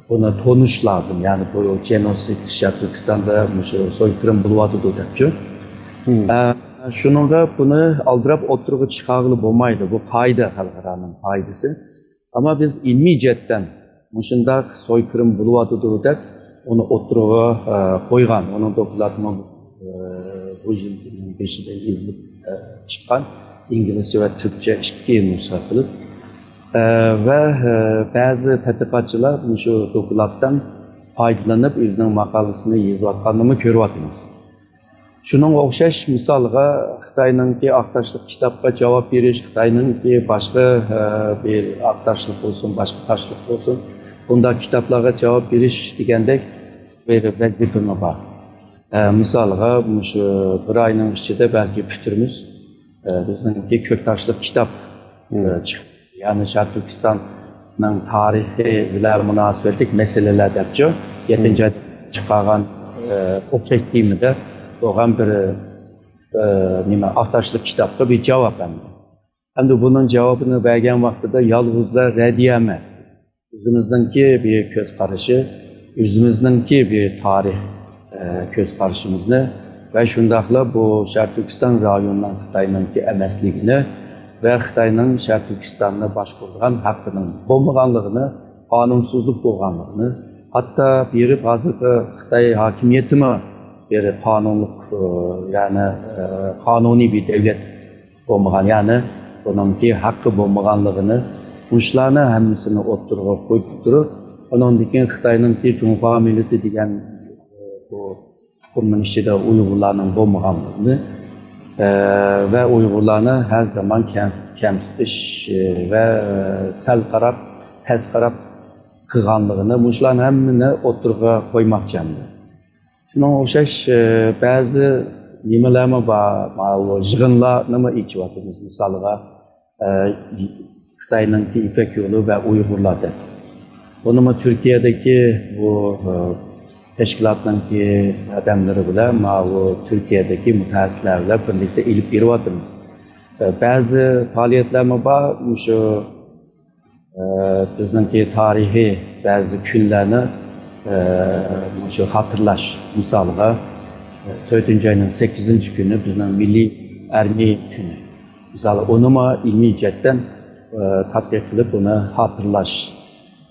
بۇنى تونۇش لازىم. يەنى بۇ جېنوسىد شەرقىي تۈركىستاندا مۇشۇ سويكىرىم بولۇۋاتىدۇ دەپچۇ. مم. ئە، شۇنىڭغا بۇنى ئالدىراپ ئوتتۇرىغا چىقارغىلى بولمايدۇ. بۇ قائىدە، خەلقئارانىڭ قائىدىسى. ئەمما بىز ئىلمىي جەھەتتىن مۇشۇنداق سويكىرىم بولۇۋاتىدۇ دەپ ئۇنى ئوتتۇرىغا، ئە، قويغان. ئۇنىڭ دوكلاتىمۇ، ئە، بۇ يىلنىڭ بېشىدا يېزىلىپ، ئە، چىققان. ئىنگلىزچە ۋە تۈركچە ئىككى نۇسخا قىلىپ، ئە، ۋە، ئە، بەزى تەتقىقاتچىلار مۇشۇ دوكلاتتىن پايدىلىنىپ ئۆزىنىڭ ماقالىسىنى يېزىۋاتقانلىرىنى كۆرۈۋاتىمىز. شۇنىڭغا ئوخشاش مىسالغا خىتاينىڭكى ئاق تاشلىق كىتابقا جاۋاب بېرىش، خىتاينىڭكى باشقا، ئە، بىر ئاق تاشلىق بولسۇن، باشقا تاشلىق بولسۇن، بۇنداق كىتابلارغا جاۋاب بېرىش دېگەندەك بىر ۋەزىپىمۇ بار. ئە، مىسالغا مۇشۇ بىر ئاينىڭ ئىچىدە بەلكى پۈتتۈرىمىز. ئە، بىزنىڭكى كۆك تاشلىق كىتاب، ئە، چىقتى. يەنى شەرقىي تۈركىستاننىڭ تارىخى بىلەن مۇناسىۋەتلىك مەسىلىلەر دەپچۇ، يەتتىنچى ئايدا چىقارغان، ئە، ئوخشاش تېمىدا بولغان بىر، ئە، نېمە، ئاق تاشلىق كىتابقا بىر جاۋاب ئەمدى. ئەمدى بۇنىڭ جاۋابىنى بەرگەن ۋاقتىدا يالغۇزلا رەددىيە ئەمەس. ئۆزىمىزنىڭكى بىر كۆز قارىشى، ئۆزىمىزنىڭكى بىر تارىخ، ئە، كۆز قارىشىمىزنى ۋە شۇنداقلا بۇ شەرقىي تۈركىستان رايونىنىڭ خىتاينىڭكى ئەمەسلىكىنى ۋە خىتاينىڭ شەرقىي تۈركىستاننى باشقۇرىدىغان ھەققىنىڭ بولمىغانلىقىنى، قانۇنسىزلىق بولغانلىقىنى، ھەتتا بېرىپ ھازىرقى خىتاي ھاكىمىيىتىمۇ بىر قانۇنلۇق، ئە، يەنى، ئە، قانۇنىي بىر دۆلەت بولمىغان، يەنى بۇنىڭكى ھەققى بولمىغانلىقىنى، مۇشۇلارنى ھەممىسىنى ئوتتۇرىغا قويۇپ تۇرۇپ، ئۇنىڭدىن كېيىن خىتاينىڭكى جۇڭخۇا مىللىتى دېگەن، ئە، بۇ تۇخۇمنىڭ ئىچىدە ئۇيغۇرلارنىڭ بولمىغانلىقىنى، ئە، ۋە ئۇيغۇرلارنى ھەر زامان كەم-، كەمسىتىش، ئە، ۋە، ئە، سەل قاراپ، پەس قاراپ قىلغانلىقىنى، مۇشۇلارنى ھەممىنى ئوتتۇرىغا قويماقچى ئەمدى. شۇنىڭغا ئوخشاش، ئە، بەزى نېمىلەرمۇ بار، ماۋۇ يىغىنلارنىمۇ ئېچىۋاتىمىز. مىسالغا، ئە، خىتاينىڭكى يىپەك يولى ۋە ئۇيغۇرلار دەپ. بۇنىمۇ تۈركىيەدىكى بۇ، ئە، تەشكىلاتنىڭكى ئادەملىرى بىلەن ماۋۇ تۈركىيەدىكى مۇتەخەسسىسلەر بىلەن بىرلىكتە ئېلىپ بېرىۋاتىمىز. ئە، بەزى پائالىيەتلەرمۇ بار، مۇشۇ ئە، بىزنىڭكى تارىخىي بەزى كۈنلەرنى، ئە، مۇشۇ خاتىرىلەش، مىسالغا، ئە، تۆتىنچى ئاينىڭ سەككىزىنچى كۈنى بىزنىڭ مىللىي ئارمىيە كۈنى. مىسالى، ئۇنىمۇ ئىلمىي جەھەتتىن، ئە، تەتقىق قىلىپ، ئۇنى خاتىرىلەش،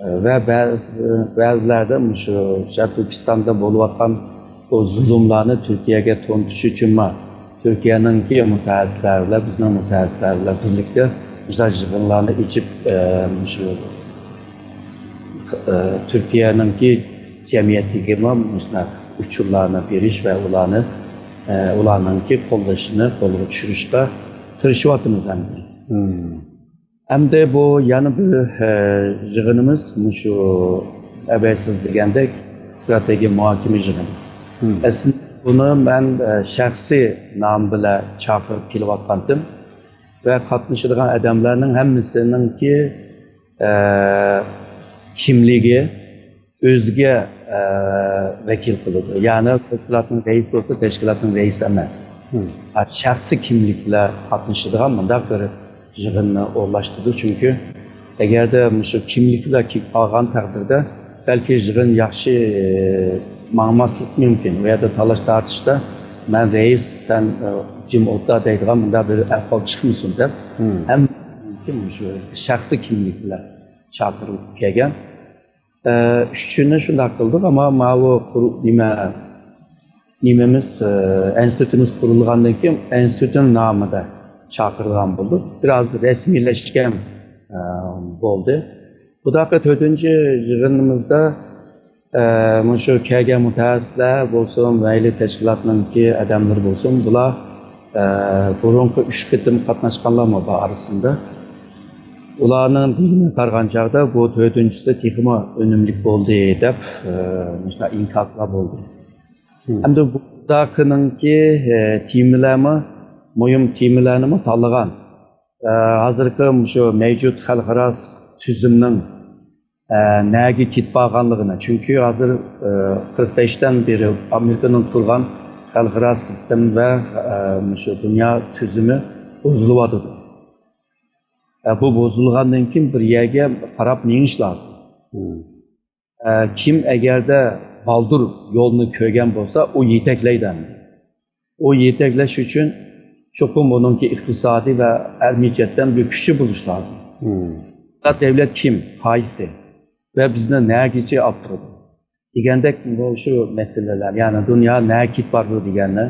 ئە، ۋە بەزى، بەزىلەردە مۇشۇ شەرقىي تۈركىستاندا بولۇۋاتقان بۇ زۇلۇملارنى تۈركىيەگە تونۇتۇش ئۈچۈنمۇ تۈركىيەنىڭكى مۇتەخەسسىسلەر بىلەن، بىزنىڭ مۇتەخەسسىسلەر بىلەن بىرلىكتە مۇشۇنداق يىغىنلارنى ئېچىپ، ئە، مۇشۇ، ئە، تۈركىيەنىڭكى جەمئىيىتىگىمۇ مۇشۇنداق ئۇچۇرلارنى بېرىش ۋە ئۇلارنى، ئە، ئۇلارنىڭكى قوللىشىنى قولغا چۈشۈرۈشكە تىرىشىۋاتىمىز ئەمدى. مم. ئەمدى بۇ يەنە بىر، ئە، يىغىنىمىز مۇشۇ ئەۋەيسىز دېگەندەك ستراتېگىيە مۇھاكىمە يىغىنى. ئەسلىدە بۇنى مەن، ئە، شەخسىي نام بىلەن چاقىرىپ كېلىۋاتقانتىم ۋە قاتنىشىدىغان ئادەملەرنىڭ ھەممىسىنىڭكى، ئە، كىملىكى ئۆزىگە، ئە، ۋەكىل قىلىدۇ. يەنى تەشكىلاتنىڭ رەئىسى بولسا، تەشكىلاتنىڭ رەئىسى ئەمەس. ھە، شەخسىي كىملىك بىلەن قاتنىشىدىغان مۇنداق بىر يىغىننى ئورۇنلاشتۇردۇق. چۈنكى ئەگەردە مۇشۇ كىملىكلەر كېلىپ قالغان تەقدىردە، بەلكى يىغىن ياخشى، ئە، ماڭماسلىقى مۇمكىن. ئۇ يەردە تالاش-تارتىشتا، «مەن رەئىس، سەن، ئە، جىم ئولتۇر» دەيدىغان مۇنداق بىر ئەھۋال چىقمىسۇن دەپ، ھەممىسى مۇمكىن مۇشۇ شەخسىي كىملىك بىلەن چاقىرىلىپ كەلگەن. ئە، ئۈچىنى شۇنداق قىلدۇق، ئەمما ماۋۇ قۇر-، نېمە، نېمىمىز، ئە، ئىنستىتۇتىمىز قۇرۇلغاندىن كېيىن ئىنستىتۇتنىڭ نامىدا چاقىرىلغان بولدۇق. بىراز رەسمىيلەشكەن، ئە، بولدى. بۇداقى تۆتىنچى يىغىنىمىزدا، ئە، مۇشۇ كەلگەن مۇتەخەسسىسلەر بولسۇن، مەيلى تەشكىلاتنىڭكى ئادەملىرى بولسۇن، بۇلار، ئە، بۇرۇنقى ئۈچ قېتىم قاتناشقانلارمۇ بار ئارىسىدا. ئۇلارنىڭ دېگىنىگە قارىغان چاغدا بۇ تۆتىنچىسى تېخىمۇ ئۈنۈملۈك بولدى دەپ، ئە، مۇشۇنداق ئىنكاسلار بولدى. ھەمدە بۇداقىنىڭكى، ئە، تېمىلارمۇ، مۇھىم تېمىلارنىمۇ تاللىغان. ئە، ھازىرقى مۇشۇ مەۋجۇت خەلقئارا تۈزۈمنىڭ، ئە، نەگە كېتىپ بارغانلىقىنى، چۈنكى ھازىر، ئە، قىرىق بەشتىن بېرى ئامېرىكىنىڭ قۇرغان خەلقئارا سىستېما ۋە، ئە، مۇشۇ دۇنيا تۈزۈمى بۇزۇلۇۋاتىدۇ. ئە، بۇ بۇزۇلغاندىن كېيىن بىر يەرگە قاراپ مېڭىش لازىم. ئە، كىم ئەگەردە بالدۇر يولنى كۆرگەن بولسا، ئۇ يېتەكلەيدۇ. ئۇ يېتەكلەش ئۈچۈن چوقۇم ئۇنىڭكى ئىقتىسادىي ۋە ئەرمىي جەھەتتىن بىر كۈچى بولۇش لازىم. دۆلەت كىم، قايسى ۋە بىزنى نەگىچە ئاپىرىدۇ دېگەندەك، بۇ شۇ مەسىلىلەر، يەنى دۇنيا نەگە كېتىپ بارىدۇ دېگەننى،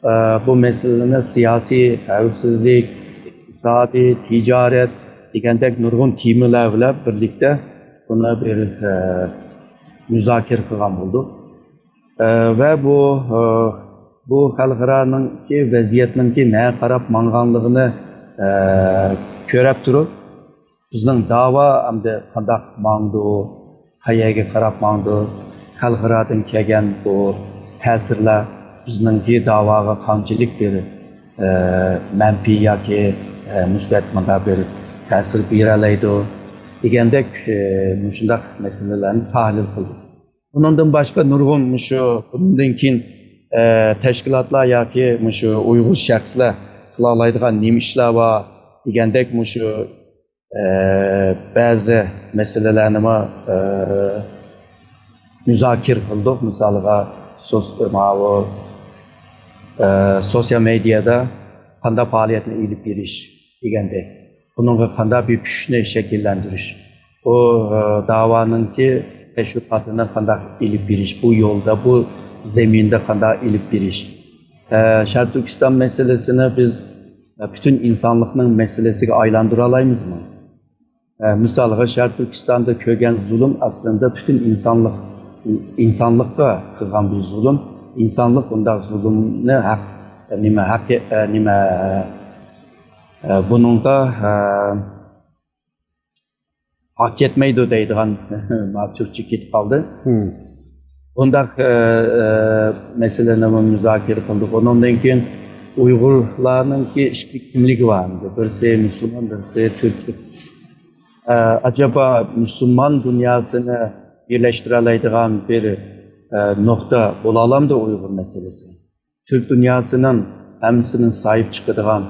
ئە، بۇ مەسىلىنى سىياسىي، خەۋپسىزلىك، ئىقتىسادىي، تىجارەت دېگەندەك نۇرغۇن تېمىلار بىلەن بىرلىكتە بۇنى بىر، ئە، مۇزاكىرە قىلغان بولدۇق. ئە، ۋە بۇ، ئە، بۇ خەلقئارانىڭكى ۋەزىيەتنىڭكى نەگە قاراپ ماڭغانلىقىنى، ئە، كۆرۈپ تۇرۇپ، بىزنىڭ داۋا ئەمدى قانداق ماڭدۇ، قەيەرگە قاراپ ماڭدۇ، خەلقئارادىن كەلگەن بۇ تەسىرلەر بىزنىڭكى داۋاغا قانچىلىك بىر، ئە، مەنپىي ياكى، ئە، مۇسبەت مۇنداق بىر تەسىر بېرەلەيدۇ دېگەندەك، ئە، مۇشۇنداق مەسىلىلەرنى تەھلىل قىلدۇق. ئۇنىڭدىن باشقا نۇرغۇن مۇشۇ بۇنىڭدىن كېيىن، ئە، تەشكىلاتلار ياكى مۇشۇ ئۇيغۇر شەخسلەر قىلالايدىغان نېمە ئىشلار بار دېگەندەك مۇشۇ، ئە، بەزى مەسىلىلەرنىمۇ، ئە، مۇزاكىرە قىلدۇق. مىسالغا، سوس-، ماۋۇ، ئە، سوسىيال مېدىيادا قانداق پائالىيەتنى ئېلىپ بېرىش دېگەندەك. بۇنىڭغا قانداق بىر كۈچنى شەكىللەندۈرۈش، بۇ، ئە، داۋانىڭكى تەشۋىقاتىنى قانداق ئېلىپ بېرىش، بۇ يولدا، بۇ زېمىندا قانداق ئېلىپ بېرىش. ئە، شەرقىي تۈركىستان مەسىلىسىنى بىز، ئە، پۈتۈن ئىنسانلىقنىڭ مەسىلىسىگە ئايلاندۇرالايمىزمۇ؟ ئە، مىسالغا، شەرقىي تۈركىستاندا كۆرگەن زۇلۇم ئەسلىدە پۈتۈن ئىنسانلىق، ئىنسانلىققا قىلغان بىر زۇلۇم. ئىنسانلىق بۇنداق زۇلۇمنى ھەق، نېمە، ھەق، ئە، نېمە، ئە، بۇنىڭغا، ئە، ھەق يەتمەيدۇ دەيدىغان، ما تۈركچە كېتىپ قالدى. بۇنداق، ئە، ئە، مەسىلىنى مۇزاكىرە قىلدۇق. ئۇنىڭدىن كېيىن ئۇيغۇرلارنىڭكى ئىككى كىملىكى بار. بىرسى مۇسۇلمان، بىرسى تۈرك. ئە، ئەجەبا مۇسۇلمان دۇنياسىنى بىرلەشتۈرەلەيدىغان بىر، ئە، نۇقتا بولالامدۇ ئۇيغۇر مەسىلىسى؟ تۈرك دۇنياسىنىڭ ھەممىسىنىڭ ساھىب چىقىدىغان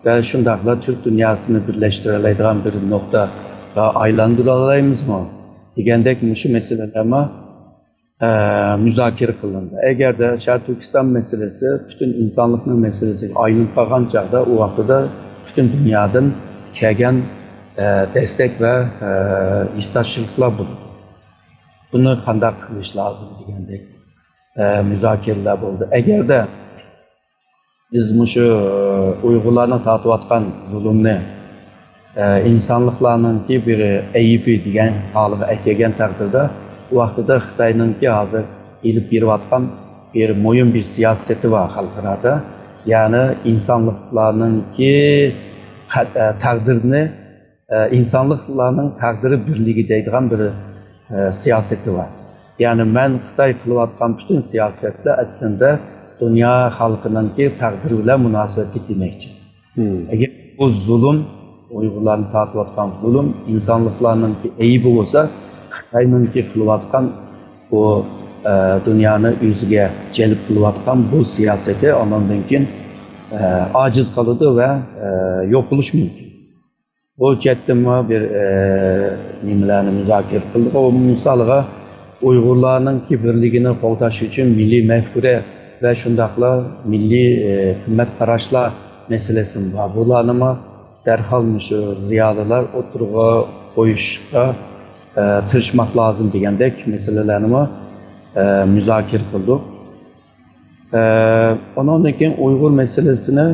ۋە شۇنداقلا تۈرك دۇنياسىنى بىرلەشتۈرەلەيدىغان بىر نۇقتىغا ئايلاندۇرالايمىزمۇ دېگەندەك مۇشۇ مەسىلىلەرمۇ، ئە، مۇزاكىرە قىلىندى. ئەگەردە شەرقىي تۈركىستان مەسىلىسى پۈتۈن ئىنسانلىقنىڭ مەسىلىسىگە ئايلىنىپ قالغان چاغدا، ئۇ ۋاقتىدا پۈتۈن دۇنيادىن كەلگەن، ئە، دەستەك ۋە، ئە، ھېسداشلىقلار بولىدۇ. بۇنى قانداق قىلىش لازىم دېگەندەك، ئە، مۇزاكىرىلەر بولدى. ئەگەردە بىز مۇشۇ، ئە، ئۇيغۇرلارنىڭ تارتىۋاتقان زۇلۇمنى، ئە، ئىنسانلىقلارنىڭكى بىر ئەيىبى دېگەن ھالغا ئەكەلگەن تەقدىردە، ئۇ ۋاقتىدا خىتاينىڭكى ھازىر ئېلىپ بېرىۋاتقان بىر مۇھىم بىر سىياسىتى بار خەلقئارادا. يەنى ئىنسانلىقلارنىڭكى قە-، ئە، تەقدىرىنى، ئە، ئىنسانلىقلارنىڭ تەقدىرى بىرلىكى دەيدىغان بىر ئە، سىياسىتى بار. يەنى مەن خىتاي قىلىۋاتقان پۈتۈن سىياسەتلەر ئەسلىدە دۇنيا خەلقىنىڭكى تەقدىرى بىلەن مۇناسىۋەتلىك دېمەكچى. ئەگەر بۇ زۇلۇم، ئۇيغۇرلارنى تارتىۋاتقان زۇلۇم ئىنسانلىقلارنىڭكى ئەيىبى بولسا، خىتاينىڭكى قىلىۋاتقان بۇ، ئە، دۇنيانى ئۆزىگە جەلپ قىلىۋاتقان بۇ سىياسىتى ئاندىن كېيىن، ئە، ئاجىز قالىدۇ ۋە، ئە، يوقىلىشى مۇمكىن. بۇ جەھەتتىنمۇ بىر، ئە، نېمىلەرنى مۇزاكىرە قىلدۇق. ئۇ مىسالغا ئۇيغۇرلارنىڭكى بىرلىكىنى قوغداش ئۈچۈن مىللىي مەفكۇرە ۋە شۇنداقلا مىللىي، ئە، قىممەت قاراشلار مەسىلىسىمۇ بار. بۇلارنىمۇ دەرھال مۇشۇ زىيالىيلار ئوتتۇرىغا قويۇشقا، ئە، تىرىشماق لازىم دېگەندەك مەسىلىلەرنىمۇ، ئە، مۇزاكىرە قىلدۇق. ئە، ئۇنىڭدىن كېيىن ئۇيغۇر مەسىلىسىنى،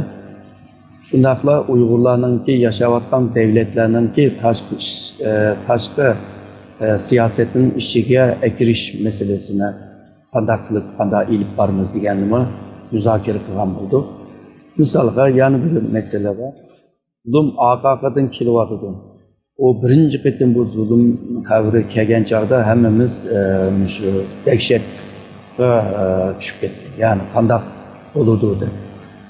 شۇنداقلا ئۇيغۇرلارنىڭكى ياشاۋاتقان دەۋلەتلەرنىڭكى تاشقى ئىش-، ئە، تاشقى، ئە، سىياسەتنىڭ ئىچىگە ئەكىرىش مەسىلىسىنى قانداق قىلىپ، قانداق ئېلىپ بارىمىز دېگەننىمۇ مۇزاكىرە قىلغان بولدۇق. مىسالغا، يەنە بىر مەسىلە بار. زۇلۇم ئارقا-ئارقىدىن كېلىۋاتىدۇ. ئۇ بىرىنچى قېتىم بۇ زۇلۇم خەۋىرى كەلگەن چاغدا ھەممىمىز، ئە، مۇشۇ دەھشەتكە، ئە، چۈشۈپ كەتتۇق. يەنى قانداق بولىدۇ دەپ.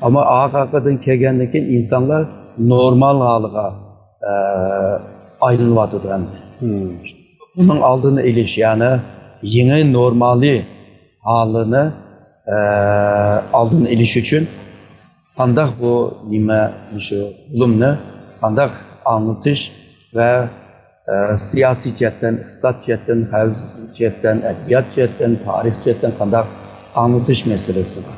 ئەمما ئارقا-ئارقىدىن كەلگەندىن كېيىن ئىنسانلار نورمال ھالىغا، ئە، ئايلىنىۋاتىدۇ ئەمدى. بۇنىڭ ئالدىنى ئېلىش، يەنى يېڭى نورمالى ھالىنى، ئە، ئالدىنى ئېلىش ئۈچۈن قانداق بۇ نېمە، مۇشۇ زۇلۇمنى قانداق ئاڭلىتىش ۋە، ئە، سىياسىي جەھەتتىن، ئىقتىساد جەھەتتىن، خەۋپسىزلىك جەھەتتىن، ئەدەبىيات جەھەتتىن، تارىخ جەھەتتىن قانداق ئاڭلىتىش مەسىلىسى بار.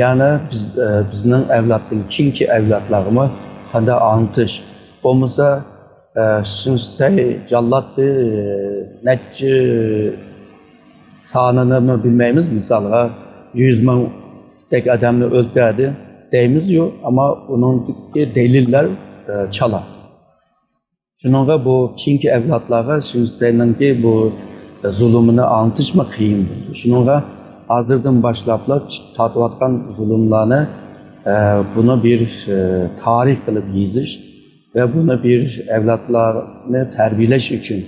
يەنى بىز، ئە، بىزنىڭ ئەۋلادتىن كېيىنكى ئەۋلادلارغىمۇ قانداق ئاڭلىتىش؟ بولمىسا، ئە، شىنسەي جاللاتنى، ئە، نەچچە سانىنىمۇ بىلمەيمىز. مىسالغا، يۈز مىڭدەك ئادەمنى ئۆلتۈردى دەيمىز-يۇ، ئەمما ئۇنىڭدىكى دەلىللەر، ئە، چالا. شۇنىڭغا بۇ كېيىنكى ئەۋلادلارغا شىنسەينىڭكى بۇ زۇلۇمىنى ئاڭلىتىشمۇ قىيىن بولدى. شۇنىڭغا ھازىردىن باشلاپلا تارتىۋاتقان زۇلۇملارنى، ئە، بۇنى بىر، ئە، تارىخ قىلىپ يېزىش ۋە بۇنى بىر ئەۋلادلارنى تەربىيەلەش ئۈچۈن،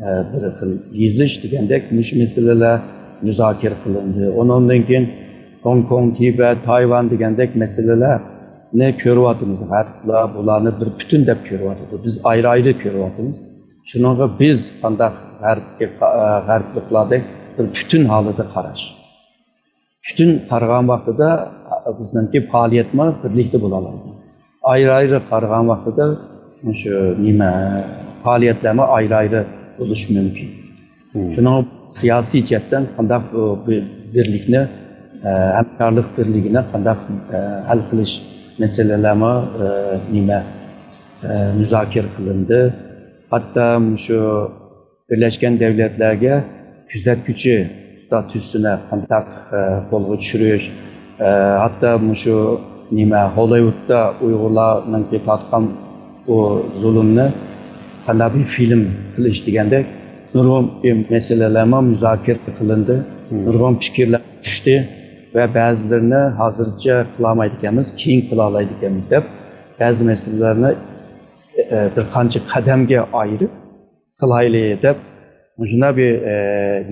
ئە، بىر خىل يېزىش دېگەندەك مۇشۇ مەسىلىلەر مۇزاكىرە قىلىندى. ئۇنىڭدىن كېيىن گوڭكوڭ، تىبەت، تايۋان دېگەندەك مەسىلىلەرنى كۆرۈۋاتىمىز. غەربلەر بۇلارنى بىر پۈتۈن دەپ كۆرۈۋاتىدۇ. بىز ئايرى-ئايرى كۆرۈۋاتىمىز. شۇنىڭغا بىز قانداق غەربكە، ئە، غەربلىكلاردەك بىر پۈتۈن ھالىتىدە قاراش. پۈتۈن قارىغان ۋاقتىدا بىزنىڭكى پائالىيەتمۇ بىرلىكتە بولالايدۇ. ئايرى-ئايرى قارىغان ۋاقتىدا مۇشۇ نېمە، پائالىيەتلەرمۇ ئايرى-ئايرى بولۇشى مۇمكىن. شۇنىڭ سىياسىي جەھەتتىن قانداق بۇ بىر-، بىرلىكنى، ئە، ھەمكارلىق بىرلىكىنى قانداق، ئە، ھەل قىلىش مەسىلىلەرمۇ، ئە، نېمە، ئە، مۇزاكىرە قىلىندى. ھەتتا مۇشۇ بىرلەشكەن دەۋلەتلەرگە كۆزەتكۈچى ستاتۇسىنى قانداق، ئە، قولغا چۈشۈرۈش، ئە، ھەتتا مۇشۇ نېمە، ھوللىۋۇدتا ئۇيغۇرلارنىڭكى تارتقان بۇ زۇلۇمنى قانداق بىر فىلىم قىلىش دېگەندەك نۇرغۇن بىر مەسىلىلەرمۇ مۇزاكىرە قىلىندى. نۇرغۇن پىكىرلەر چۈشتى ۋە بەزىلىرىنى ھازىرچە قىلالمايدىكەنمىز، كېيىن قىلالايدىكەنمىز دەپ بەزى مەسىلىلەرنى، ئە، بىر قانچە قەدەمگە ئايرىپ، قىلايلى دەپ، مۇشۇنداق بىر، ئە،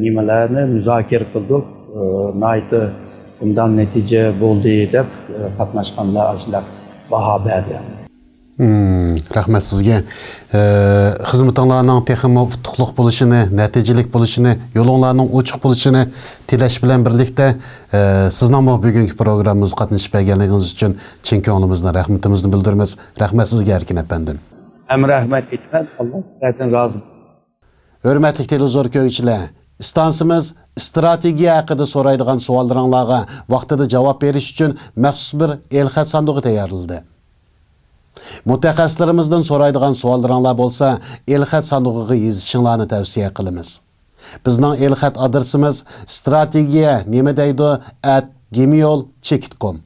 نېمىلەرنى مۇزاكىرە قىلدۇق. ئە، ناھايىتى ئوبدان نەتىجە بولدى دەپ، ئە، قاتناشقانلار ئاشۇنداق باھا بەردى. مم، رەھمەت سىزگە. ئە، خىزمىتىڭلارنىڭ تېخىمۇ ئۇتۇقلۇق بولۇشىنى، نەتىجىلىك بولۇشىنى، يولۇڭلارنىڭ ئوچۇق بولۇشىنى تىلەش بىلەن بىرلىكتە، ئە، سىزنىڭمۇ بۈگۈنكى پروگراممىمىزغا قاتنىشىپ بەرگەنلىكىڭىز ئۈچۈن چىن كۆڭلىمىزدىن رەھمىتىمىزنى بىلدۈرىمىز. رەھمەت سىزگە، ئەركىن ئەپەندىم. ھەم رەھمەت ئېيتىمەن. ئاللا سىلەردىن رازى بولسۇن. ھۆرمەتلىك تېلېۋىزور كۆرگۈچىلەر، ئىستانسىمىز ئىستراتېگىيە ھەققىدە سورايدىغان سوئاللىرىڭلارغا ۋاقتىدا جاۋاب بېرىش ئۈچۈن مەخسۇس بىر ئېلخەت ساندۇقى تەييارلىدى. مۇتەخەسسىسلىرىمىزدىن سورايدىغان سوئاللىرىڭلار بولسا، ئېلخەت ساندۇقىغا يېزىشىڭلارنى تەۋسىيە قىلىمىز. بىزنىڭ ئېلخەت ئادرېسىمىز ستراتېگىيە نېمە دەيدۇ ئەت گىمېيل چېكىت كوم.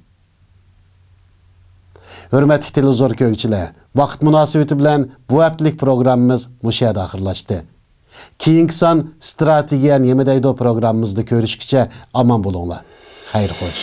ھۆرمەتلىك تېلېۋىزور كۆرگۈچىلەر، ۋاقىت مۇناسىۋىتى بىلەن بۇ ھەپتىلىك پروگراممىمىز مۇشۇ يەردە ئاخىرلاشتى. كېيىنكى سان ستراتېگىيە نېمە دەيدۇ پروگراممىمىزدا كۆرۈشكىچە ئامان بولۇڭلار. خەير خوش.